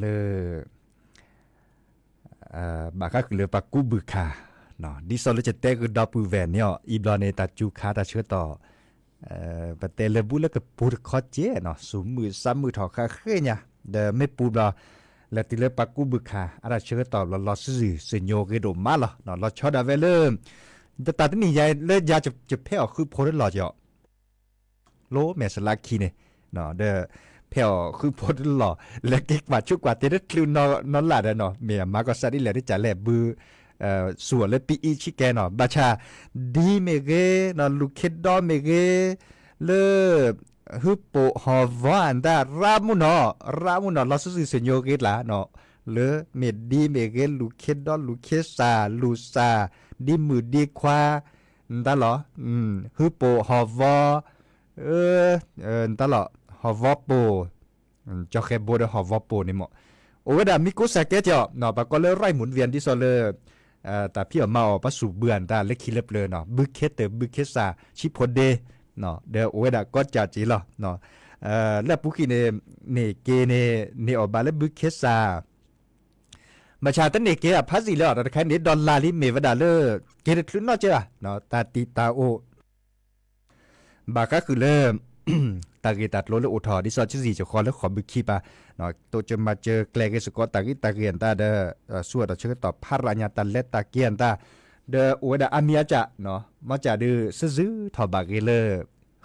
လၢ ဘၣ်ဃးဃုာ်လၢပှၤကူးဘုခါ, ဒ်သိးလၢယတဲဃုာ်ဒီပုၢ်ဝဲၢ်န့ၣ်အီၤ အံၤဘျီန့ၣ် တၢ်စူၤခါတၢ်ဆၢကတီၢ် ပတဲလၢဘူးလၢကပူၤတခီကဲနီၤ စူၤမုာ်စါမုာ်ထီၣ်ဃၣ်ဃ့ၢ်ညါ, ဒီးမ့ၢ်ပူၤဘျီ လဲၤတုၤလၢပှၤကူးဘုခါ အတၢ်ဆၢကတီၢ်ဘျီ လီၤစုဆူၣ်စုညိဂ့ၤဒိၣ်မးလီၤ. လီၤဆီဒၣ်ဝဲလၢ တၢ်တနံၣ်ညါလၢယၤ ယဖဲအီၣ်ဃုဖိတလီၢ်ကီး လိမဲာ်စလါခံန့ၣ်, ဒီးဖဲအီၣ်ဃုဖိတလီၢ် လဲၤက့ၤကွၢ်ဆူးကွၢ်တ့ၢ်တချုးနီၢ်လၢ်ဒီးနီၤ မ့ၢ်အမၤကီၢ်စဲၣ်ဒ်လဲၣ်ဒ်ကလဲၣ်ဘု စူၤအီၤလၢပံအံဆံးကဲနီၤ ဘၣ်ဆၣ် ဒ်မ့ၢ်ဂ့ၤနီၤ လူၤခ့ဒီမ့ၢ်ဂ့ၤ လၢ ဟုပိာ်ဟီၣ်ဝီအတၢ် ရးမုၢ်နီၤ ရးမုၢ်နီၤ လီၤစုဆူၣ်စုညိဂ့ၤကျါနီၤ လၢမ့ၢ်ဒ်မ့ၢ်ဂ့ၤ လူၤခ့ဒီလူၤခ့စၢ် လူၤစၢ် ဒ်မုၣ်ဒ်ခွါ နတၢ်လီၤ ဟုပိာ်ဟီၣ်ဝီ နတၢ်လီၤ ဟီၣ်ဝီပိာ် ကၠီဃဲဘိဒီးဟီၣ်ဝီပိာ်န့ၣ်မ့ၢ် အိၣ်ဝဲဒၣ်မံကိးစၢ်ကဲကီး ပှၤကိးလၢ ရၢၢ်မုၣ်တဝံၤ ဒ်သိးလၢ တၢ်ဖံးအီၣ်မၤအီၣ် ပှၤစူၤဘုအတၢ်လၢခံလၢပျၢၤနီၤ ဘုခ့တၢၢ် ဘုခ့စၢ် ဆံးဖိဒ့ ဒီးအိၣ်ဝဲဒၣ်ကီးကးက့ၤလီၤ လၢအပူၤကွံာ်န့ၣ် န့ၢ်က့ၤန့ၣ် န့ၢ်အီၣ်ဘၣ်လၢဘုခ့စၢ် ဘၣ်ဆၣ်တန့ၢ်က့ၤအဖးစံၣ်လၢအီၤ တၢ်တခါန့ၣ် ဒီလါလံ မ့ၢ်ဝဲဒၣ်လၢ က့ၤတချုးနီၢ်ကဲဘၣ် တၢ်တံာ်တာ်အိၣ် ဘၣ်ဃးဃုာ်လၢ တၢ်ဂ့ၢ်တၢ်ကျိၤလၢအိၣ်ထီၣ် ဒ်သိးကစံၣ်ကဃီလၢဃိးဘုခံပၤ တိစၢၤမၤစၢၤကျဲဂ့ၤစ့ၢ်ကီး တၢ်ဂ့ၢ်တၢ်ဂ့ၢ်အတၢ်ဒီး ဆူအီၣ်တၢ်ဆၢကတီၢ်ဖးရၤညါ တၢ်လဲၤတၢ်က့ၤအတၢ် ဒီးအိၣ်ဝဲဒၣ်အါမံၤအါကၠး မ့ၢ်ကၠးဒုး စုစုထီၣ်ဘၣ်ဂ့ၤလၢ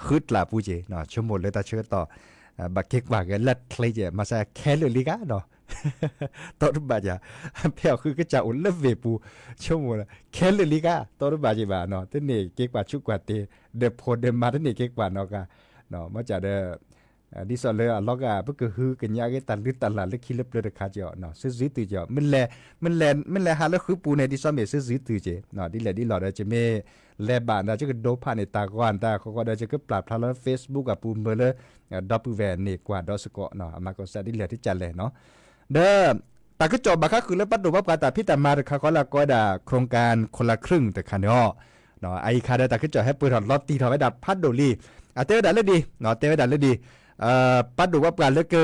ဃုကျးပူၤက့ၤ ဆိကမိၣ်လၢတၢ်ဆၢကတီၢ် ဘၣ်က့ၤကွၢ်ဂ့ၤလၢချ့က့ၤ မၤစၢၤခဲလၢာ်လံဂၤနီၤ တီတဘၣ်ကၠး ဖဲအီၣ်ဃုကစၢ်အိၣ်လၢဝ့ၢ်ပူၤ ဆိကမိၣ် ခဲလၢာ်လံဂၤ တီတဘၣ်က့ၤဘၣ်နီၤ တန့ၢ်က့ၤကွၢ်ဆူးကွၢ်တ့ၢ် ဒီးဖိဒီးမါတန့ၢ်က့ၤကွၢ်နီတဂၤ မ့ၢ်ကၠးဒီး ဒ်သိးလၢအလီၤဂာ် ပကဟုကညးက့ၤတၢ်လၢတၢ်လၢ်လၢခံလၢပျၢၤတခါက့ၤအီၤ စုစုတုၤက့ၤအီၤ မ့ၢ်လဲၤ မ့ၢ်လဲၤဟးလၢဃုပူၤန့ၣ် ဒ်သိးမ့ၢ်စုစုတုၤက့ၤ ဒ်လဲၣ်ဒ်လဲၣ်ဒီး ကမ့ၢ်လဲၤဘၣ်ဒီး ကကဒိဖးန့ၣ် တၢ်ဂီၤအတၢ်ဃီဃီဒီး ကကပျၢ်ဖျါလၢ Facebook အပူၤမၢလၢ ဒီပုၢ်ဝဲၢ်န့ၢ်ကွၢ်ဒီးစ့ၢ်ကီး အမၤကီၢ်စဲၣ်ဒ်လဲၣ်ဒ်ကလဲၣ်နီၤ ဒီး တၢ်ကစီၣ်ဘၣ်ဃးဃုာ်လၢပဒိၣ်ပှၤပှၤတၢ်ဖံးတၢ်မၤတခါဃီလၢအကိးဝဲဒၣ် โครงการคนละครึ่ง တခါန့ၣ်အီၤ အအံၤခါဒီးတၢ်ကစီၣ်ဟဲပှဲၤထီၣ်လီၤတံၢ်ထီၣ်ဝဲဒၣ်ဖးဒိၣ်လံ အတဲဝဲဒၣ်လၢဒ် တဲဝဲဒၣ်လၢဒ် ပဒိၣ်ပှၤပှၤလၢက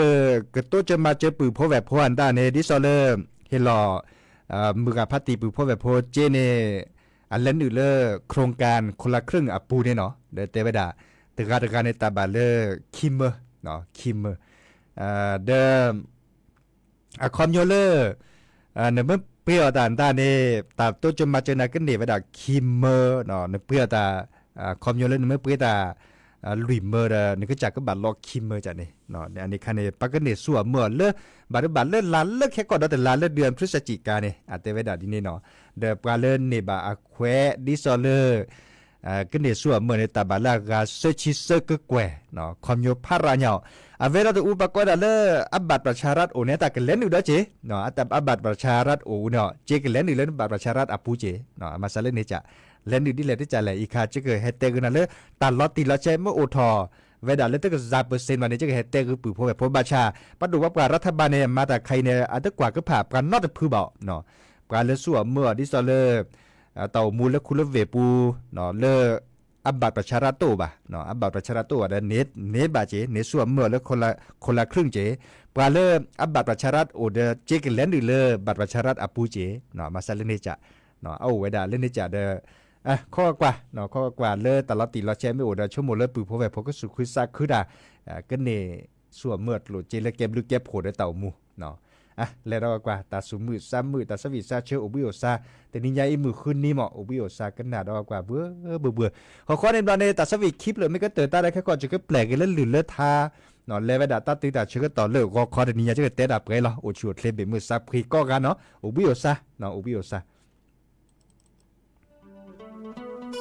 ကတိစၢၤမၤစၢၤပုၢ်ဖိဝဲၢ်ဖိအတၢ်န့ၣ် ဒ်သိးလၢ ဟ့ၣ်လီၤ မုၢ်ဂၤဖးတံၢ်ပုၢ်ဖိဝဲၢ်ဖိက့န့ၣ် အလဲၤနုာ်လၢ โครงการคนละครึ่ง အပူၤန့ၣ်နီၤ ဒီးတဲဝဲဒၣ် တဂၤတဂၤန့ၣ် တၢ်ဘၣ်လၢ ခံမၢ ခံမၢ ဒီး အခီပညီလၢ နမ့ၢ်ပှ့ၤအီၣ်တၢ်တၢ်န့ၣ် တၢ်တိစၢၤမၤစၢၤန့ၣ် ကန့ၢ်ဝဲဒၣ်ခံမၢ နပှ့ၤအီၣ်တၢ် အခီပညီလၢနမ့ၢ်ပှ့ၤတၢ် လွံၢ်မၢဒီး နကစၢ်ကဘၣ်လီၤခံမၢကန့ၣ် အန့ၣ်ခါန့ၣ် ပှၤကန့ၢ်ဆူၣ်အီၣ်မၢအီၣ်လၢ ဘၣ်တဘၣ်လၢလါလၢခဲကီၢ်ဒီးတလါလၢဒုး พฤศจิกา န့ၣ် အတဲဝဲဒၣ်ဒ်န့ၣ်နီၤ ဒီးပှၤလၢန့ၢ်ဘၣ်အခွဲးဒ်သိးလၢ ကန့ၢ်ဆူၣ်အီၣ်မၢန့ၣ် တၢ်ဘၣ်လၢအဂၤဆၢဆံသၢကကွဲၢ် ခီပညီဖးရၤညါအီၤ အဝဲဒီးတအူပှၤကိးဒၣ်လၢ အဘၣ်ပြၣ်ဆၣ်ရၣ်အိၣ်န့ၣ် တၢ်ကလဲၤနုာ်ဒီးက့ အဘၣ်ပြၣ်ဆၣ်ရၣ်အိၣ်န့ၣ် က့ကလဲၤနုာ်လၢ ဘၣ်ပြၣ်ဆၣ်ရၣ်အပူၤက့ မၤစၢၤလၢန့ၣ်က လဲၤနုာ်ဒ်လဲၣ်ဒ်လဲၣ်အံၤခါ ကကဟဲတဲဂုာ်နၤလၢ တၢ်လီၤတံၢ်လီၤဆဲးမ့ၢ်အိၣ်ထီၣ် ဝဲဒၣ်လၢတကစၢ်ပၢၢ်စ့ၣ်မးန့ၣ် ကကဟဲတဲဂုာ်ပုၢ်ဖိဝဲၢ်ဖိဘၣ်ဆၣ် ပဒိၣ်ပှၤပှၤရၤထၢၣ်ဘၣ်န့ၣ် မၤတၢ်ခါအံၤန့ၣ် အတကွၢ်ကဖၣ်ပှၤနီတဖုဘၣ် ပှၤလၢဆူၣ်အီၣ်မၢအီၣ်ဒ်သိးလၢ တၢ်အိၣ်မူလၢခူလၢဝ့ၢ်ပူၤ လၢ အဘၣ်ပြၣ်ဆၣ်ရၣ်တအိၣ်ဘၣ် အဘၣ်ပြၣ်ဆၣ်ရၣ်တအိၣ်ဘၣ်ဒီး န့ၢ်ဘၣ်က့ န့ၢ်ဆူၣ်အီၣ်မၢအီၣ်လၢ คนละครึ่ง က့ ပှၤလၢအဘၣ်ပြၣ်ဆၣ်ရၣ်အိၣ်ဒီး က့ကလဲၤနုာ်လၢ ဘၣ်ပြၣ်ဆၣ်ရၣ်အပူၤက့ မၤစၢၤလၢန့ၣ်က အအိၣ်ဝဲဒၣ်လၢန့ၣ်ကဒီး ခီကွၢ် ခီကွၢ်လၢတၢ်လီၤတံၢ်လီၤဆဲးမ့ၢ်အိၣ်ဒီး ဆိကမိၣ်လၢပုၢ်ဖိဝဲၢ်ဖိကသူၣ်ခုသးခုတၢ် ကန့ၢ်ဆူၣ်အီၣ်မၢအီၣ်ကျိၣ်စ့လၢကဲဘျုးကဲဖှိၣ်ဒီးတၢ်အိၣ်မူ လဲၤဒီးကွၢ် တၢ်စူၤမုာ်စါမုာ် တၢ်ဆၢဂ့ၤဆၢဝါအိၣ်ဘှံးအိၣ်စါ တနံၤညါအံၤမုၢ်ဃုနံၤမး အိၣ်ဘှံးအိၣ်စါကနၣ်ဒီးကွၢ်ဘှၢဘှၢဘှၢ ဟီၣ်ဃီန့ၣ်ဘျီန့ၣ် တၢ်ဆၢဂ့ၤခံဖျၢၣ်မ့ၢ်ကတၢၢ်တၢ်ဒီးခဲကီၢ် ယကပျဲၢ်က့ၤလၢလုၢ်လၢထါ လဲၤဝဲဒၣ်တၢ်တုၤတၢ်ဆၢကတီၢ်လၢဂီၤခီတနံၤညါ ယကတဲတၢ်ပှဲၤလီၤ အိၣ်ဆူၣ်အိၣ်ချ့ဘၣ်မုာ်စါဖှံကိးဂၤနီၤ အိၣ်ဘှံးအိၣ်စါ အိၣ်ဘှံးအိၣ်စါ ဂီၤမီၢ်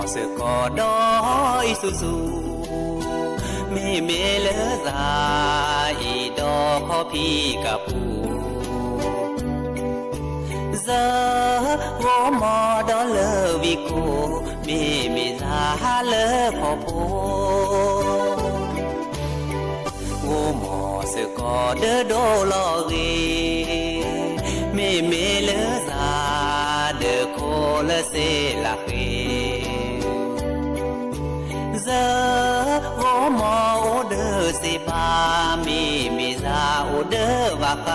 စ့ၢ်ကီးဒီးအံၤဆူၣ်ဆူၣ်, မ့မ့ၢ်လၢသးအံၤဒီးခီဖံးကပူၤ, စၢဂီၤမီၢ်ဒီးလၢဝံၤခိၣ်, မ့မ့ၢ်သးလၢခီၣ်ဖိ ဒီးဒိၣ်လီၤဂ့ၤ, မ့မ့ၢ်လၢသးဒီးခိၣ်လၢစ့လးဃ့, စၢဂီၤမီၢ်အိၣ်ဒီးစ့ပၤ, မ့မ့ၢ်သးအိၣ်ဒီးဘၣ်ဃး ပှ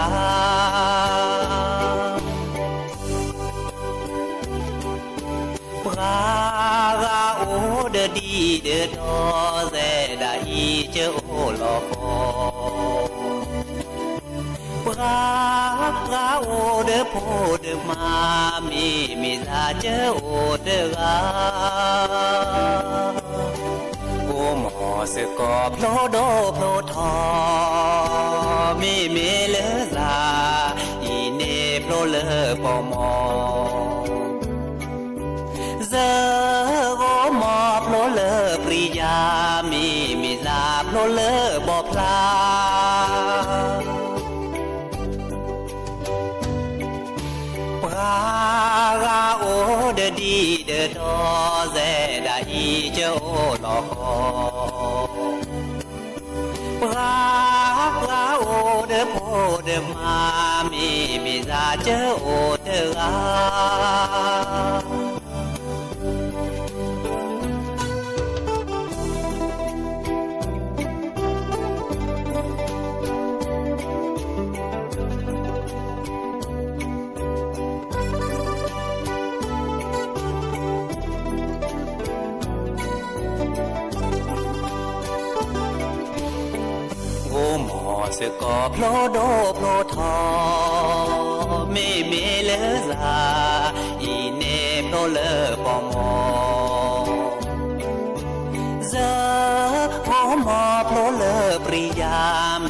ၤဂၤအိၣ်ဒီးဒံဒီးဒီ စဲဒၣ်အံၤကအိၣ်လီၤဃီ, ပှၤဂၤအိၣ်ဒီးဖိဒီးမါ, မ့မ့ၢ်သးကအိၣ်တဂၤ ဂီၤမီၢ်စ့ၢ်ကီးဖျိဒိၣ်ဖျိထီ, မ့မ့ၢ်လၢသးအံၤန့ၣ်ဖျိလၢပီၤမီၢ်, စၢဂီၤမီၢ်ဖျိလၢပြံယၤ, မ့မ့ၢ်သးဖျိလၢဘီဖျါ ပှၤဂၤအိၣ်ဒီးဒံဒီးဒီ စဲဒၣ်အံၤကအိၣ်လီၤဃီ, ပှၤဂၤအိၣ်ဒီးဖိဒီးမါ, မ့မ့ၢ်သးကအိၣ်တဂၤ ဂီၤမီၢ်စ့ၢ်ကီးဖျိဒိၣ်ဖျိထီ, မ့မ့ၢ်လၢသးအံၤန့ၣ်ဖျိလၢပီၤမီၢ်, စၢဂီၤမီၢ်ဖျိလၢပြံယၤ, မ့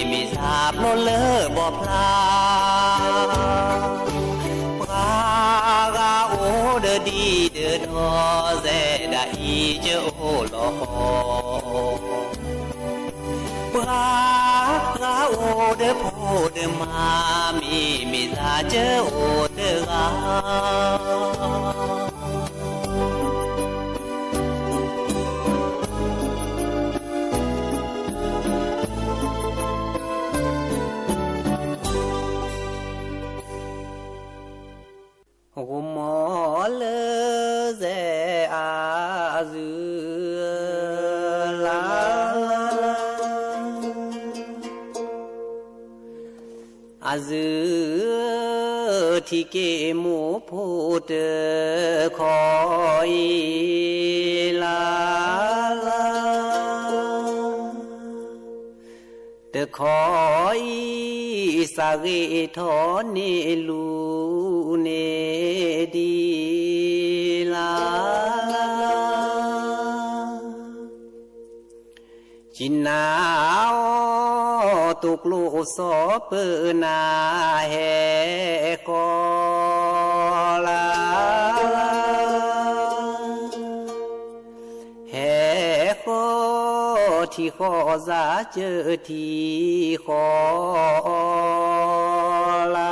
မ့ၢ်သးဖျိလၢဘီဖျါ ပှၤဂၤအိၣ်ဒီးဒံဒီးဒီ, စဲဒၣ်အံၤကအိၣ်လီၤဃီ, ပှၤဂၤအိၣ်ဒီးဖိဒီးမါ, မ့မ့ၢ်သးကအိၣ်တဂၤ ဂီၤမီၢ်လၢစဲအါအစု လါလါ အစု ထံၣ်က့ၤမိၢ်ဖိတခီအံၤ လါလါ တခီအံၤ စးဂ့ၤထီၣ်န့ၢ်လူၤန့ၢ်ဒံး လါလါ ကနၣ်အီၤ တိာ်ကျိၣ်စီၤပၢနၤ ဟဲဃီ လါလါ ဟဲဃီ ထံဃီစၢ်ကၢထံဃီ လါလါ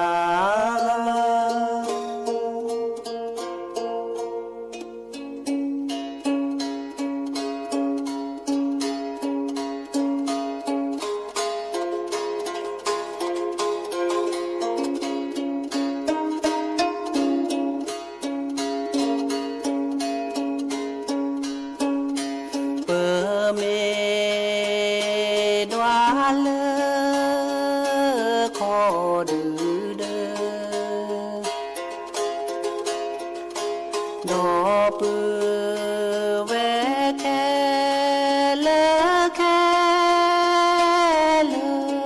ပမ့ၢ်ဒွးလၢခီဒုဒၢ ဒီပုၢ်ဝဲၢ်ခဲလၢာ်ခဲလၢာ် ပ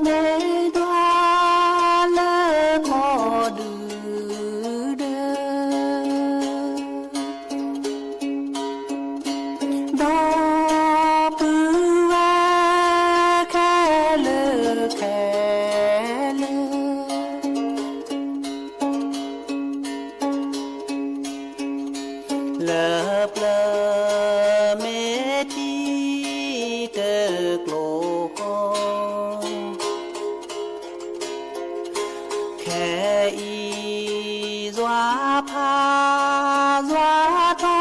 မ့ၢ်ဒွးလၢခီဒုဒၢ ဒီပုၢ်ဝဲၢ်ခဲလၢာ်ခဲလၢာ် လၢပျၢၤမ့ၢ်ထံတကျိၤဃီ ခဲအံၤ ယွၤဖးယွၤထီ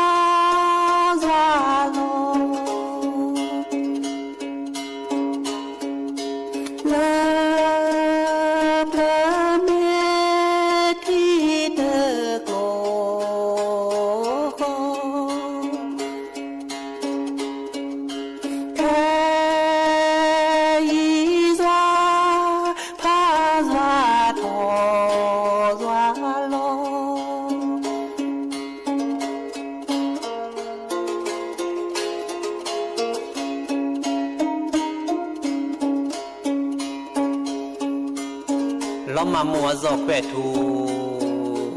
လီၤမၢ်မိၢ်အစီၤခွဲးထူ,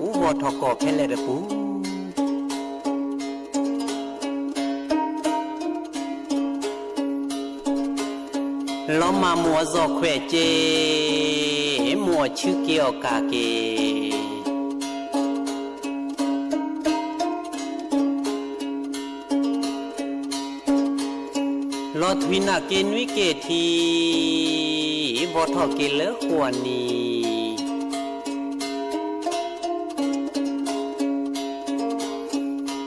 အူဘီထီၣ်ကီၢ်ဖဲလဲၣ်တပူၤ. လီၤမၢ်မိၢ်အစီၤခွဲးက့, မိၢ်အဆူက့ၤအီၣ်ကၢ်က့ၤ. လီၤထွံၣ်နၢ်က့ၤနွံက့ၤထံ, ဘီထီၣ်က့ၤလၢဃိာ်နံၤ.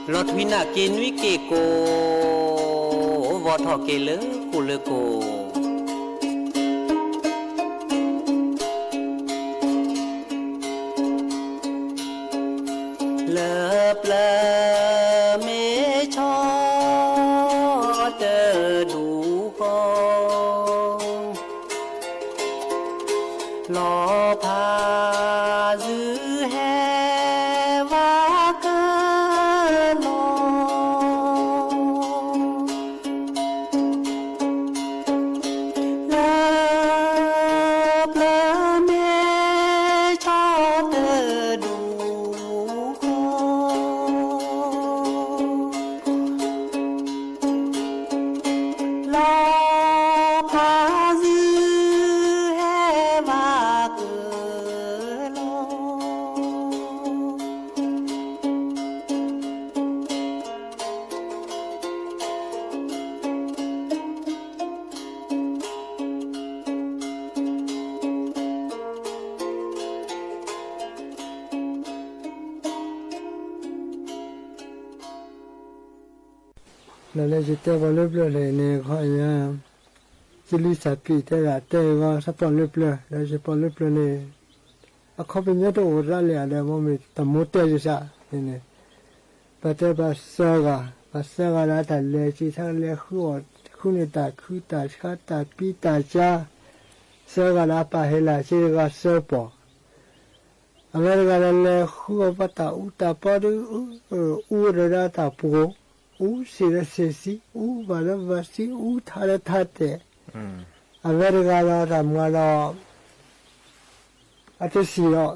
လီၤထွံၣ်နၢ်က့ၤနွံက့ၤကိၢ်, ဘီထီၣ်က့ၤလၢဃိာ်လၢကိၢ်. လၢပျၢၤမ့ၢ်ဆီတဒူၣ်ဃီ, လီၤဖးယုၢ်ဟဲဝါကလီၤ. လၢပျၢၤမ့ၢ်ဆီတဒူၣ်ဃီ, လီၤဖးယုၢ်ဟဲဝါကလီၤ. ဒီးလၢယတဲပှၤလၢပျၢၤန့ၣ် ခီယၤ, ယလံာ်စၢ်ပံးတဲဒၣ်တဲဂီၤ သးပှၢ်လၢပျၢၤ, ဒီးသးပှၢ်လၢပျၢၤန့ၣ် အခီပညီတအိၣ်ရၣ်လၢၤဒီး မ့ၢ်တမူတဲယသးန့ၣ်, ပတဲပှၤသၢဂၤ, ပှၤသၢဂၤလၢတၢ်လဲၤစံး တၢ်လဲၤဃုအီၣ်ဃုန့ၢ်တၢ်ခုတၢ်ဆါ တၢ်ပံတၢ်စါ, သၢဂၤလၢအပာ်ဟ့ၣ်လၢ်စ့တဂၤသၢပီၢ် အဝဲတဂၤဒီးလဲၤဃုအီၣ်ပှၤတၢ်အူတၢ်ပီဒီး အူဒီးဒၣ်တၢ်ပှိၤ, အူစ့ဒီးစ့ဆံ, အူဘၣ်ဒီးဘၣ်ဆံ, အူထါဒီးထါတဲာ်, အဝဲတဂၤဒီးတၢ်မၤဒီး အတစံၣ်ဒီး,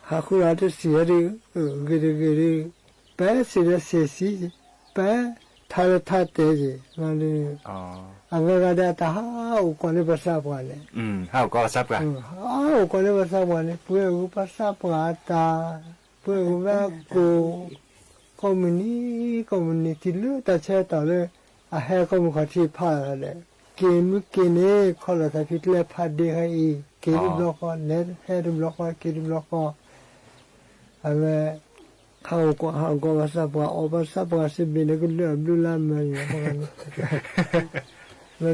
ဟးဃုဒီးအတစံၣ်ဒီး, ဂ့ၤတဂ့ၤဒီး, ပစ့ဒီးစ့ဆံ, ပထါဒီးထါတဲာ်က့ၤ, အဝဲဂၤဒီးတၢ်ဟးအိၣ်ကိးန့ၢ်ပှၤသးပှၢ်န့ၣ်, ဟးအိၣ်ကိးန့ၢ်ပှၤသးပှၢ်န့ၣ် ပှဲၤဂုၤပှၤသးပှၢ်အတၢ်, ပှဲၤဂုၤဝဲကိး, ကိးမုၢ်နံၤ, ကိးမုၢ်နံၤတုၤလၢတၢ်ဆၢကတီၢ်လၢ အဟဲကိးမုၢ်ခီၣ်ထံးဖးလီၤဒီး, က့ၤမုၢ်က့ၤန့ၣ် ခီလီၤသးဖံးကျဲဖးဒ့ခါအံၤ, က့ၤတဘျီဃီလဲၤဟဲတဘျီဃီ က့ၤတဘျီဃီ, အဝဲ ဟးအိၣ်ကိးဟးအိၣ်ကိးပှၤသးပှၢ် အီၣ်ပှၤသးပှၢ်စ့ဘ့ၣ်န့ၣ် ကဒၢအဘျုးလၢအမၢန့ၣ်,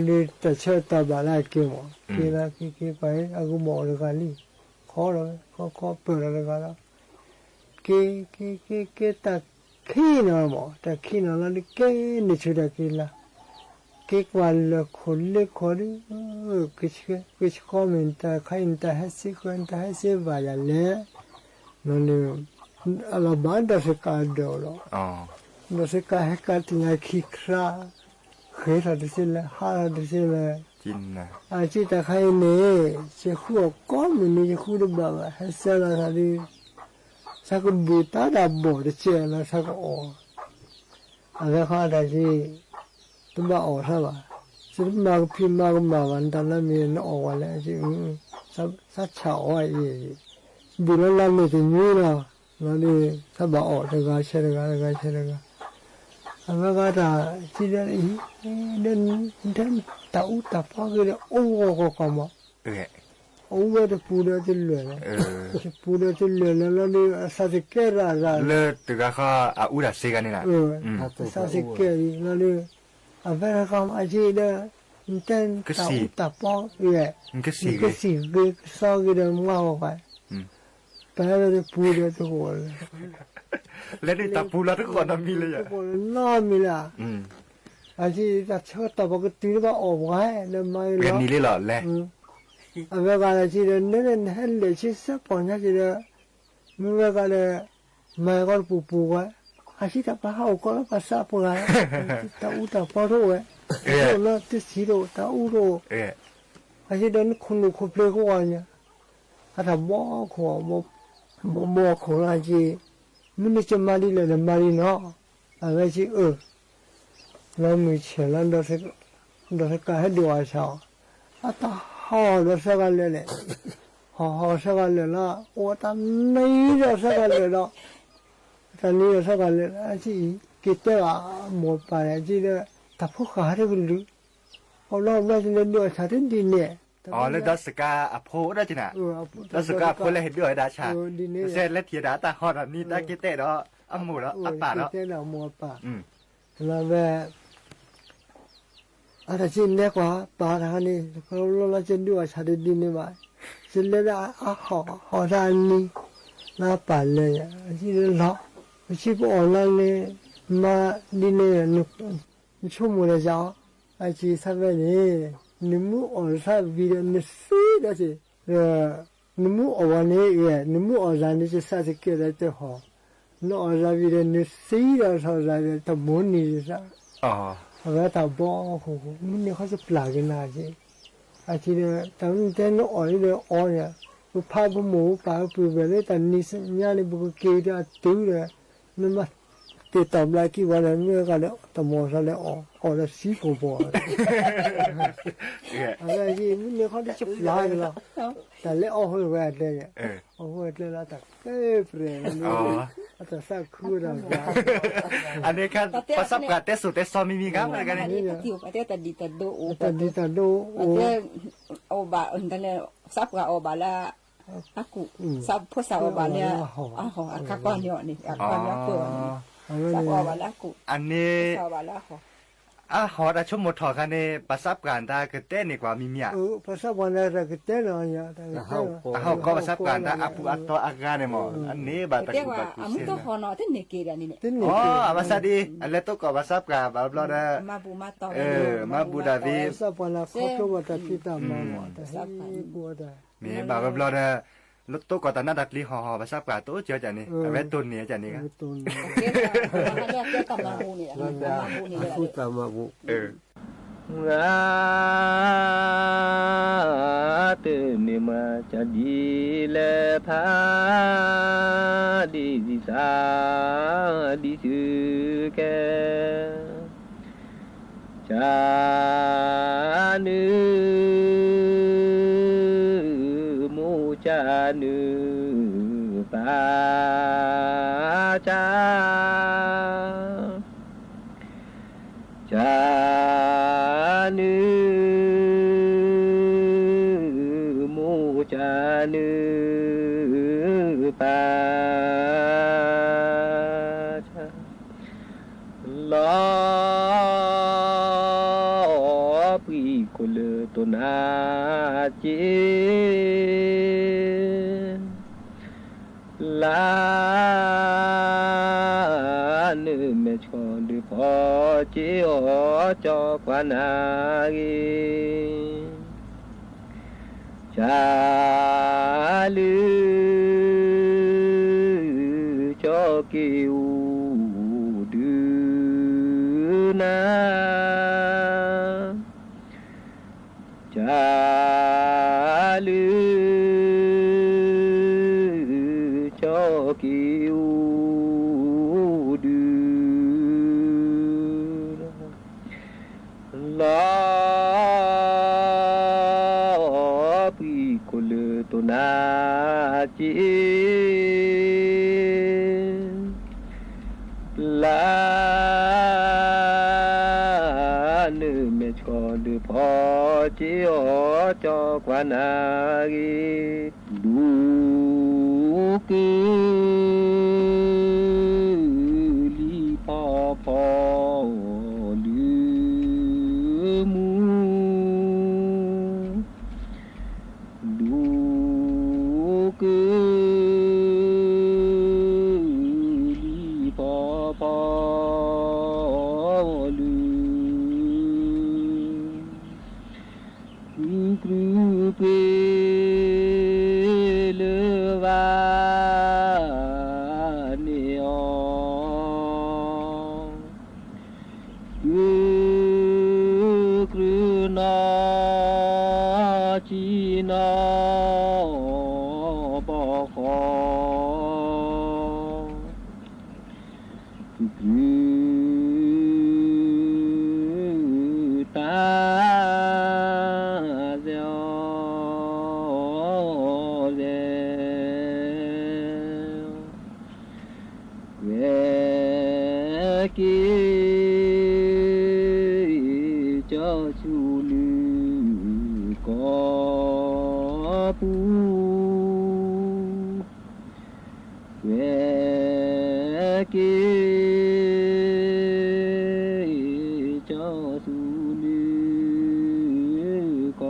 လီၤဒုးတၢ်ဆၢကတီၢ်ဘၣ်လၢအက့ၤမး, က့ၤလီၤက့ၤက့ၤပှၤအဂီၢ်မ့ၢ်အိၣ်တဂၤလံ, ခီလီၤဝဲ ခီခီပၢၢ်လီၤတဂၤလီၤ, က့ၤက့ၤက့ၤက့ၤ တၢ်ခံးနီၤမး တၢ်ခံးနီၤလီၤဒုး က့ၤန့ၢ်ဆူၣ်တၢ်က့ၤလၢ်, က့ၤကွၢ်လၢၢ်ခိၣ်လ့ခိၣ်ဒုး, ကဆှီမ့ၢ်တၢ်ခါအံၤ နတၢ်ဟဲစ့ဃၢၤ နတၢ်ဟဲစ့ဘၣ်ယၤလဲၣ်, လီၤန့ၣ် အလီၤဘၣ်ဒီးစ့ကၤဒၢးလီၤ, ဒီးစ့ကၤဟဲကၤတညါခံခရါ, ဃ့ထီၣ်တစ့လဲၣ် ဟးထီၣ်တစ့လဲၣ်, အစ့တၢ်ခါအံၤန့ၣ် ယဃုအီၣ်ကိးမုၢ်နံၤ ယဃုတဘၣ်ဘၣ် ဟဲဆၢလီၤသးဒုး, သးကဘူၣ်တၢ်ဒၣ်ဘီၣ်တစဲးလီၤ သးကအီၣ်, အဝဲဃီတၢ်စ့ တဘၣ်အီၣ်သးဘၣ်, စ့တမၤကဖံးမၤကမၣ်ဘၣ် နတၢ်နီတမံၤ နအီၣ်ဝဲလဲၣ်, သးဆၣ်အီၣ်အံၤ, ဘူၣ်လီၤလၢမ့ၢ်တနွံလီၤ, လီၤဒုး သးဘၣ်အီၣ်တဂၤဆၢတဂၤ တဂၤဆၢတဂၤ, အဝဲဃီတၢ်စ့ဒီးအံၤ, ဒီးတၢ်အူတၢ်ပီက့ၤဒီး အိၣ်ဂီၢ်ဂီၢ်ကွၢ်မး, အိၣ်ဝဲတပူၤဒီးတလွဲၢ်လီၤ, တပူၤဒီးတလွဲၢ်လီၤ လီၤဒုး အသးတကဲရၣ်ရၣ်လၢ တဂၤဃီအအူတၢ်စ့ဂၤန့ၣ်လီၤ, အသးတကဲလီၤဒုး, အဝဲတဂၤမးအစ့ဒီး နတဲတၢ်အူတၢ်ပီ, နကစံၣ်ဂ့ၤကစီဂ့ၤဒီးမါဂီၢ်ပှၤ, ပဝဲတပူၤဒီးတဂီၢ်လၢ လၢဒုးတၢ်ပူၤလီၤတဂီၢ်နီတမံၤလၢယၤ, နီတမံၤလၢ အစ့ တၢ်ဆၢကတီၢ်ပကတုၤလၢဘၣ်အီၣ်ပှၤဒီးမၤအံၤလီၤ, ပကနံၤလံလီၤလဲၣ်, အဝဲဂၤဒီးစ့ဒီး နဲဒၣ်နဟဲလဲၤဆ့စဲးပိာ်ညါစ့ဒီး, မ့ၢ်ဝဲဂၤဒီး မၤကီၢ်တပူၤပူၤဝဲ, အစ့တၢ်ပှၤဟးအိၣ်ကီးလၢပှၤသးပှၢ်, တၢ်အူတၢ်ပီတအိၣ်ဝဲ, တအိၣ်လၢတဆံးတအိၣ် တၢ်အူတအိၣ်, အစ့ဒီးနခိၣ်နူာ်ခိၣ်ဖျ့ကဝီၤညါ, အတၢ်ဘီခိၣ်, ဘီခိၣ်လၢက့, မုၢ်နံၤကမၤဒ်လဲၣ်ဒီးမၤဒ်နီၤ, အဝဲက့အၢ, လီၤမုၢ်ဆဲးလီၤ, ဒီးသကးဟဲဒုးအီၣ်ဆၣ်အီၤ, အတၢ်ဟီၣ်ဒီးသၢဂၤလၢာ်လဲၣ်, ဟီၣ်ဟီၣ်သၢဂၤလၢာ်လီၤ, အိၣ်တၢ်နံၤဒီးသၢဂၤလၢာ်ဒီး, တၢ်နံၤဒီးသၢဂၤလၢာ်, အက့တဲဘၣ်မိၢ်ပၢ်န့ၣ် အက့ဒီး တၢ်ဖိဃာ်ဟဲတကလုာ်, အိၣ်ဘျီဘျီကလဲၤဒုးအီၣ်ဆၣ်တဒ်န့ၣ်, လၢဒီးစကၤအဖိဒၣ်က့နၤ, ဒီးစကၤအဖိလၢဟဲဒုးအီၣ်ဝဲဒၣ်ဆၣ်, စဲးလဲၤထံၣ်ဒၣ်တၢ်ဟီၣ်ဒီးနံၤတၢ်က့တဲဒီး အမိၢ်ဒီးအပၢ်ဒီး, လီၤဝဲ အတၢ်က့နဲကွၢ်ပၢ်တခါန့ၣ်, လီၤလီၤက့ဒုးအီၣ်ဆၣ်တဒ်န့ၣ်ဘၣ်, ကလဲၤဒၣ်အဟီၣ်ဟီၣ်တၢ်အနံၤ, လၢအပၢ်လဲၤယၤ, ကလဲၤလီၤ, ပစံးပအီၣ်လၢန့ၣ်, မၤဒ်န့ၣ်, နဆိကမိၣ်ဒီးယၤအီၤ, အက့သးဖဲန့ၣ်, နမ့ၢ်အီၣ်သးဝံၤဒီးနသံဒီးက့, နမ့ၢ်အီၣ်ဝဲန့ၣ်, နမ့ၢ်အီၣ်သးန့ၣ် ကသးတကဲဒီးတဟီၣ်, နအီၣ်သးဝံၤဒီးနသံဒီးထီၣ်သးဒီးတမိၢ်နံၤသး, အဝဲတၢ်ဘီခိၣ်, မုၢ်နံၤခီကပျၢ်က့ၤနၤက့, အက့ဒီး တၢ်မ့ၢ်တဲနအီၣ်န့ၣ်ဒီးအီၣ်န့ၣ်, ပဖးပမိၢ်ပပၢ်ပှ့ၤဝဲလၢတၢ်နံၤညါန့ၣ် ပကက့ၤဒီးအတုၤဒီး, နမၤတ့ၢ်တီၢ်ဘျးကံၢ်ပှၤဒီး မ့ၢ်ဂၤဒီးတမီၤသးလဲၤအီၣ်, အီၣ်ဒီးသံပိာ်ပိာ်, အဝဲမုၢ်နံၤခီဒ်ကပျၢ်က့ၤလီၤ, တၢ်လဲၤအီၣ်ဃိဝဲအကျဲန့ၣ်, အီၣ်ဃိဝဲအကျဲလၢတၢ်ကဲပြဲၢ်လီၤ, အတၢ်သးခုဝဲဒၣ်ဘျါ, အန့ၣ်ခါ, ပှၤသးပှၢ်တဲစိၤတဲစီမံၤမံၤဂၤ, တၢ်ဒ်တၢ်ဒိအိၣ်, သးပှၢ်အီၣ်ဘၣ်လၢ အကူၣ်, ဖိသၣ်အီၣ်ဘၣ်လၢ အဟီၣ်, အခါကွၢ်န့ၣ်အီၤန့ၣ်, အခါကွၢ်န့ၣ်အီၤန့ၣ်, သးပှၢ်အီၣ်ဘၣ်လၢအကူၣ်, အန့ၣ်, အဟီၣ်တၢ်ဆိကမိၣ်ထီၣ်ခါန့ၣ် ပှၤသးပှၢ်တၢ်ကတဲန့ၢ်ကွၢ်မံၤမံၤဧါ, ပှၤသးပှၢ်တၢ်ကတဲလီၤ, အဟီၣ်ကီၢ်ပှၤသးပှၢ်တၢ်အပူၤအတီအဂၤန့ၣ်မး, အန့ၣ်ဘၣ်တၢ်ကူၣ်ဘၣ်ကူၣ်သ့န့ၣ်, အဘၣ်ဆၣ်ဒ် အလဲၤသကိးပှၤသးပှၢ်ဘၣ်ဘျီဒီး, မၤဘူၣ်ဒၣ်သ့, မ့ၢ်ဘၣ်ဘျီဘျီဒီး, လၢသကိးတၢ်နးတၢ်ကျံၤဟီၣ်ဟီၣ် ပှၤသးပှၢ်တအိၣ်ကၢကန့ၣ်, အဝဲတိၢ်န့ၢ်ကန့ၣ်ဂၤ, တၢ်မၤဘူၣ်န့ၣ်, တၢ်မၤဘူၣ်န့ၣ်လၢဖးဒံးသး, ဒံးစူၤကဲ, ကနုာ်မိၢ်ကနုာ်ပၢ်က, ကနုာ်မိၢ်ကနုာ်ပၢ်က, လီၤပှံၤခိၣ်လၢတိၢ်နါက့, လၢနမဲာ်ဆှီဒုးဖီက့ၤအီၤ ကၠီကွၢ်နၤဂ့ၤ, ကလုာ် ကၠီက့ၤအိၣ်ဒုးနၤ, ကလုာ် ကၠီက့ၤအိၣ်ဒုးနၤ, လီၤ ပှံၤခိၣ်လၢတိၢ်နါက့, လၢ နမဲာ်ဆှီဒုးဖီက့ၤအီၤ ကၠီကွၢ်နၤဂ့ၤ, ဒူက လံၤဖီဖီ လၢမူ, ဒူ က လံၤဖီဖီ လၢ ကုကရူၢ်ပှ့ၤလၢဘၣ်န့ၢ်အီၤ, ကုကရူၢ်နီၢ်ဆံနီၢ် ကွဲးက့ၤ ကၠီဆူနုၢ်ကီၢ်ပူၤ, ကွဲးက့ၤ ကၠီဆူနုၢ်ကီၢ် ကု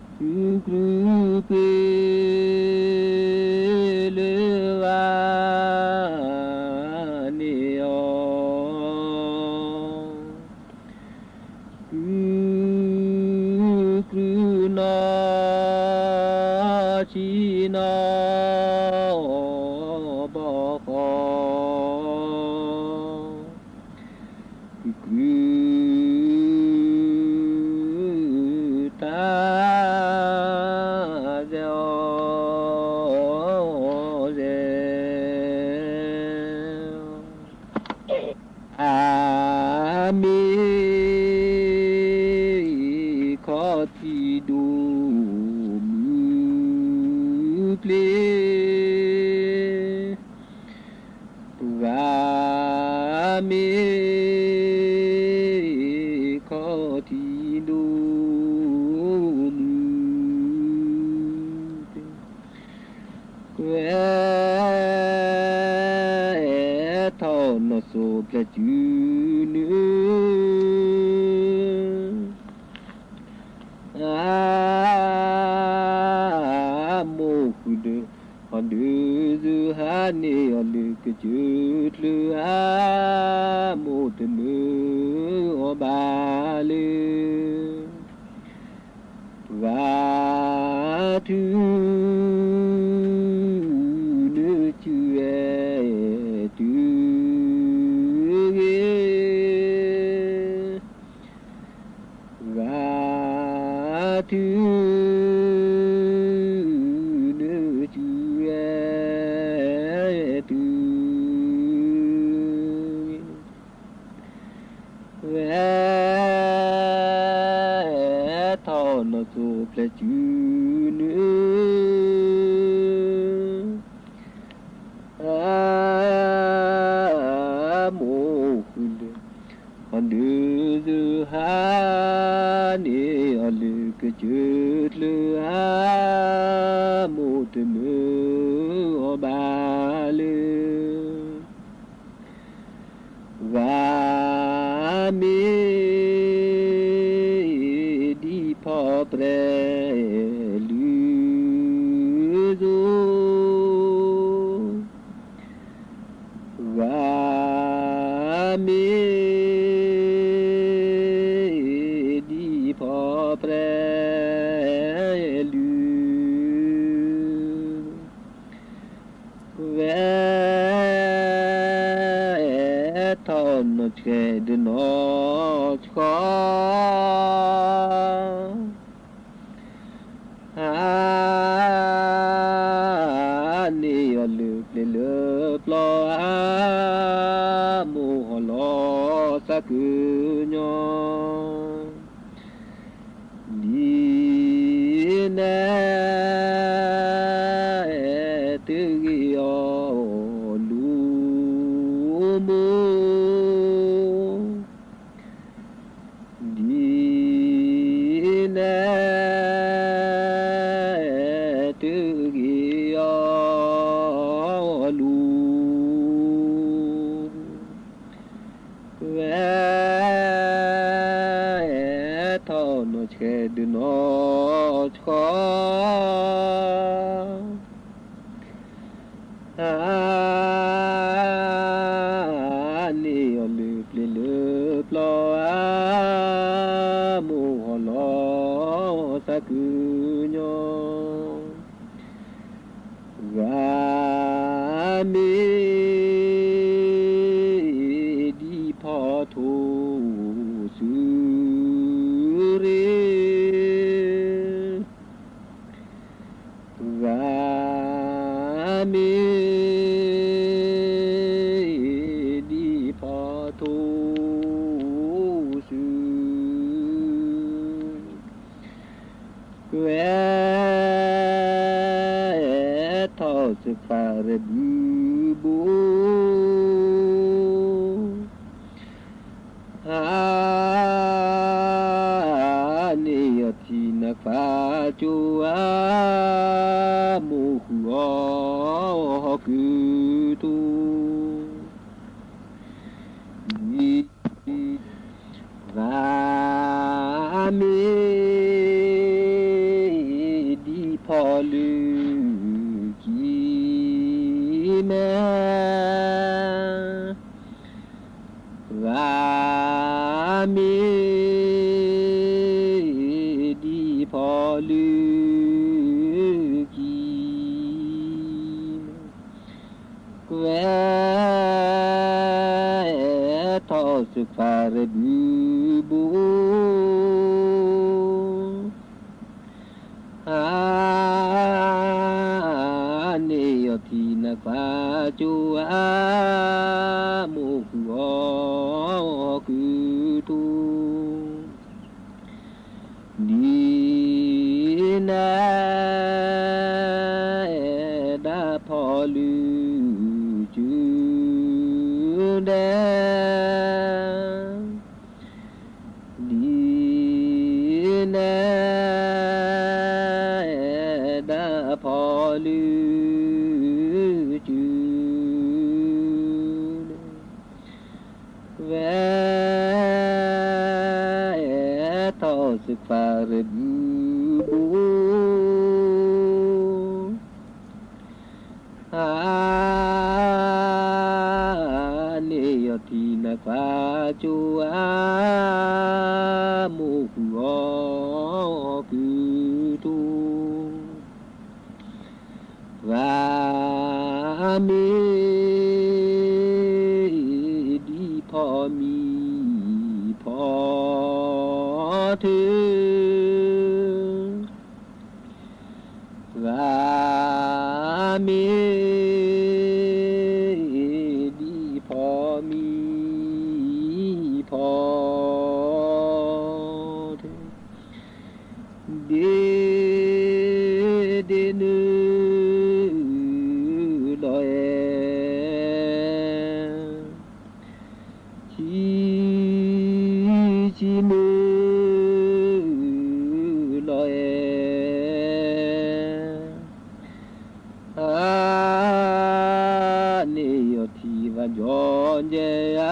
ကရုပှ့ၤလၢဂၤန့ၣ်အီၤ, ကုကရုနီၢ်ဆံနီၢ်ဘီဃီ ကုကရုတၢ်စဲအီၤစဲအီၤ, အမ့ၢ်ခီၣ်ထံးဒိၣ်မုၢ်ကျ့ ပှၤမ့ၢ်ခီၣ်ထံးဒိၣ်မုၢ်, ကွဲးထီၣ်နီၢ်စိၤဖျဲးစုနုၢ် အမိၢ်ဃုာ်ဒီး ဟီၣ်ဒုးစူၤဟါန့ၢ်အီၤလၢကစၢၢ်ချၢ အမိၢ်တမၢအီၤဘၣ်လၢ ပှၤထုးနုၢ်စုဝဲတုၤဂ့ၤ ပှၤထုးနုၢ်စုဝဲတုၤဂ့ၤ ကွဲးထီၣ်နီၢ်စိၤဖျဲးစုနုၢ် အမိၢ်ဃုာ်ဒီး ဟီၣ်ဒုးစူၤဟါန့ၢ်အီၤလၢကစၢၢ်ချၢ အမိၢ်တမၢအီၤဘၣ်လၢ ပှၤမ့ၢ်ဒ်ဖီပြဲလုၢ်စိ ပှၤမ့ၢ်ဒ်ဖီပြဲလုၢ် ကွဲးထီၣ်နီၢ်ဆှဲးဒီးနီၢ်ဆှီ ဟါန့ၢ်အီၤလၢပျ့ၤလၢပျီ အမိၢ်ဟီၣ်လီၤသးကုညီ ဒ်နဲ တဂ့ၤအီၤလူၤမိၢ် ဒ်နဲ တဂ့ၤအီၤလူၤ ကွဲးထီၣ်နီၢ်ဆှဲးဒီးနီၢ်ဆှီ ဟါန့ၢ်အီၤလၢပျ့ၤလၢပျီ အမိၢ်ဟီၣ်လီၤသးကုညီ ပှၤမ့ၢ်ဒ်ဖီထိၣ်စုရ့ ပှၤမ့ၢ်ဒ်ဖီထိၣ် ကွဲးထီၣ် ထီၣ်သ့ၣ်ခွါရ့ၣ်ဘုဘိ, အါ န့ၢ်ယီၢ်ထံနခွါကၠိဧါ, မိၢ်ဃုာ်အီၤဟီၣ်ကုသိ, ဒ် ပှၤမ့ၢ် ဒ်ဖီလုကံမဲ, ပှၤမ့ၢ် ဒ်ဖီလုကံမဲ, ကွဲး ထီၣ်သ့ၣ်ခွါရ့ၣ်ဘုဘိ, အါ န့ၢ်ယီၢ်ထံနခွါကၠိဧါ, မိၢ်ဃုာ်အီၤဟီၣ်ကုသိ, ဒ်န အဲၣ်ဒၣ်ဖီလုကၠိဒဲး, ဒ်န အဲၣ်ဒၣ်ဖီလုကၠိ ဝဲ ထီၣ်သ့ၣ်ခွါရ့ၣ်ဘုဘိ, အါ န့ၢ်ယီၢ်ထံနခွါကၠိဧါ, မိၢ်ဃုာ်အီၤဟီၣ်ကုသိ, ပှၤမ့ၢ် ဒ်ဖီမံဖီထု, ပှၤမ့ၢ် ဒ်ဖီမံဖီထု, ဒ့ဒ့နုၢ် လီၤအဲၣ်, ဆံဆံနုၢ် လီၤအဲၣ်, အါ န့ၢ်ယီၢ်ထံဘၣ်ကၠီကဲဧါ,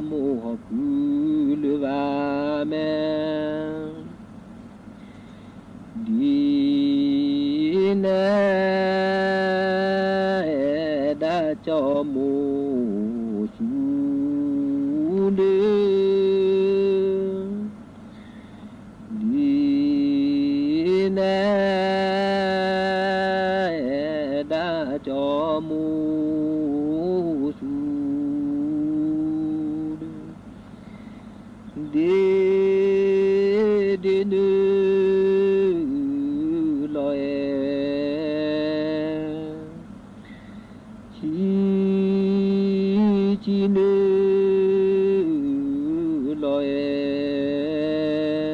မိၢ်ဟီၣ်ကုလၢၤဘၣ်မဲာ်, ဒ်န အဲၣ်ဒၣ်ကၠီမိၢ်သူဒု, ဒ်န အဲၣ်ဒၣ်ကၠီမိၢ်သူ ဒ့ဒ့နုၢ် လီၤအဲၣ်, ဆံဆံနုၢ် လီၤအဲၣ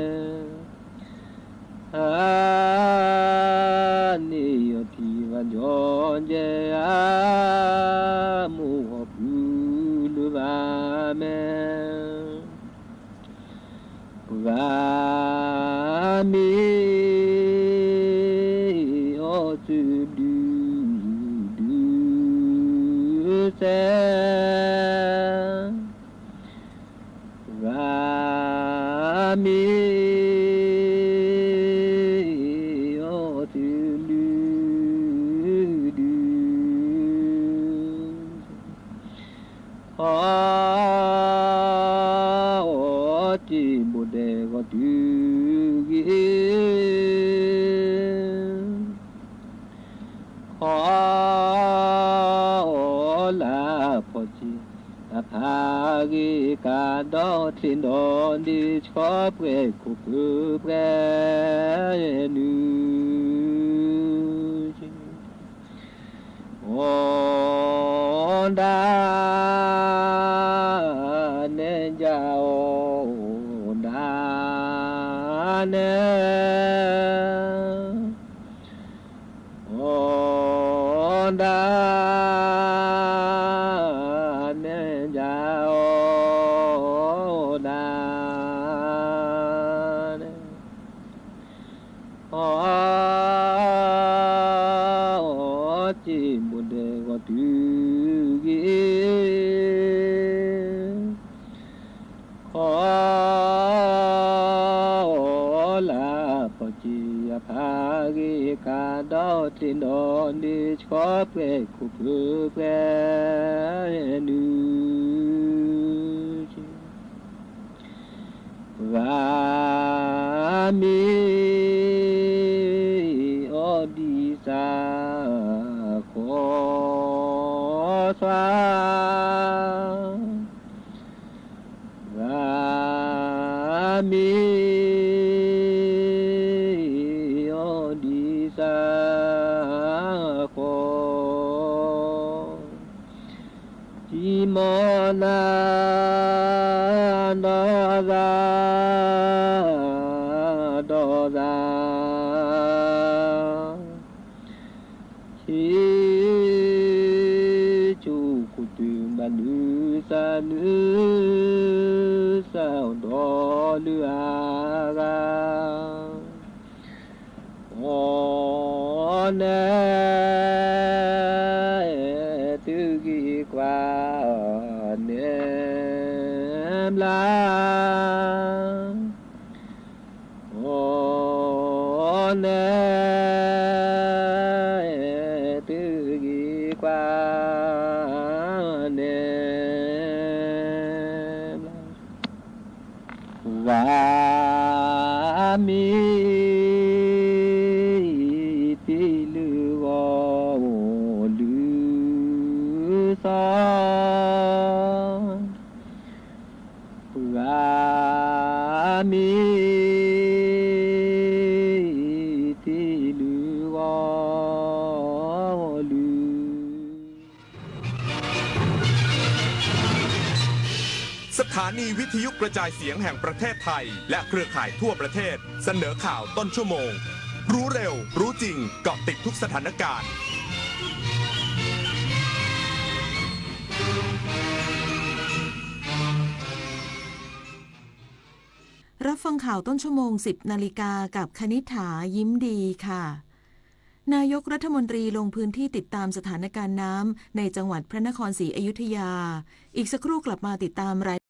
်, အါ န့ၢ်ယီၢ်ထံဘၣ်ကၠီကဲဧါ, မိၢ်ဟီၣ်ကုလၢၤဘၣ်မဲာ်, ပှၤမ့ၢ် အီၣ်သုဘျုးဒုးစဲး, ပှၤမ့ၢ် အီၣ်သုဘျုးဒုး အီၣ် အီၣ်တ့ၢ်ဘိၣ်ဒဲးဂီၤတုၤဂ့ၤ, အီၣ် အီၣ်လၢဖီၣ်စံး တၢ်ဖးဂ့ၤကဒီးချ့ဒီးန့ၣ် ဆှီပှဲၤခိၣ်ပှဲၤနုာ် အီၣ်ဒၣ် နဲဒၣ်အီၣ်ဒၣ်နဲ အီၣ် အီလၢပီၢ်က့ၤအဖးဂ့ၤကဒီး တ့ၢ်နီၣ်န့ၢ်ဆှီပှဲၤခိၣ်ဖုပှဲၤနုာ် ဂၤမ့ၢ်အီၣ်ဒံးစၢ်ဃီသွါ ဂၤမ့ၢ်အီၣ်ဒံးစၢ်ဃီ တံၤမီၢ်နၤ ဒီးသး ဒီးသး ဆ့ကၠိခိၣ်တုၤဘၣ်နုၤစၢ်နုၤ စၢ်ဒီးနုၤအဂၤ အီၣ်နဲ သုဂ့ၤကွၢ်န့ၣ်ဘျါ အီၣ်နဲ သုဂ့ၤကွၢ်န့ၣ်ဘျါ ဂၤမ့ၢ်တ့ၢ်လုၢ်ဂီၢ် အိၣ်လုၢ်သီ ဂၤမ့ၢ်တ့ၢ်လုၢ်ဂီၢ် အိၣ်လုၢ် สถานีวิทยุกระจายเสียงแห่งประเทศไทยและเครือข่ายทั่วประเทศเสนอข่าวต้นชั่วโมง รู้เร็ว รู้จริง เกาะติดทุกสถานการณ์ รับฟังข่าวต้นชั่วโมง สิบนาฬิกา กับคณิษฐา ยิ้มดีค่ะ นายกรัฐมนตรีลงพื้นที่ติดตามสถานการณ์น้ำในจังหวัดพระนครศรีอยุธยา อีกสักครู่กลับมาติดตามราย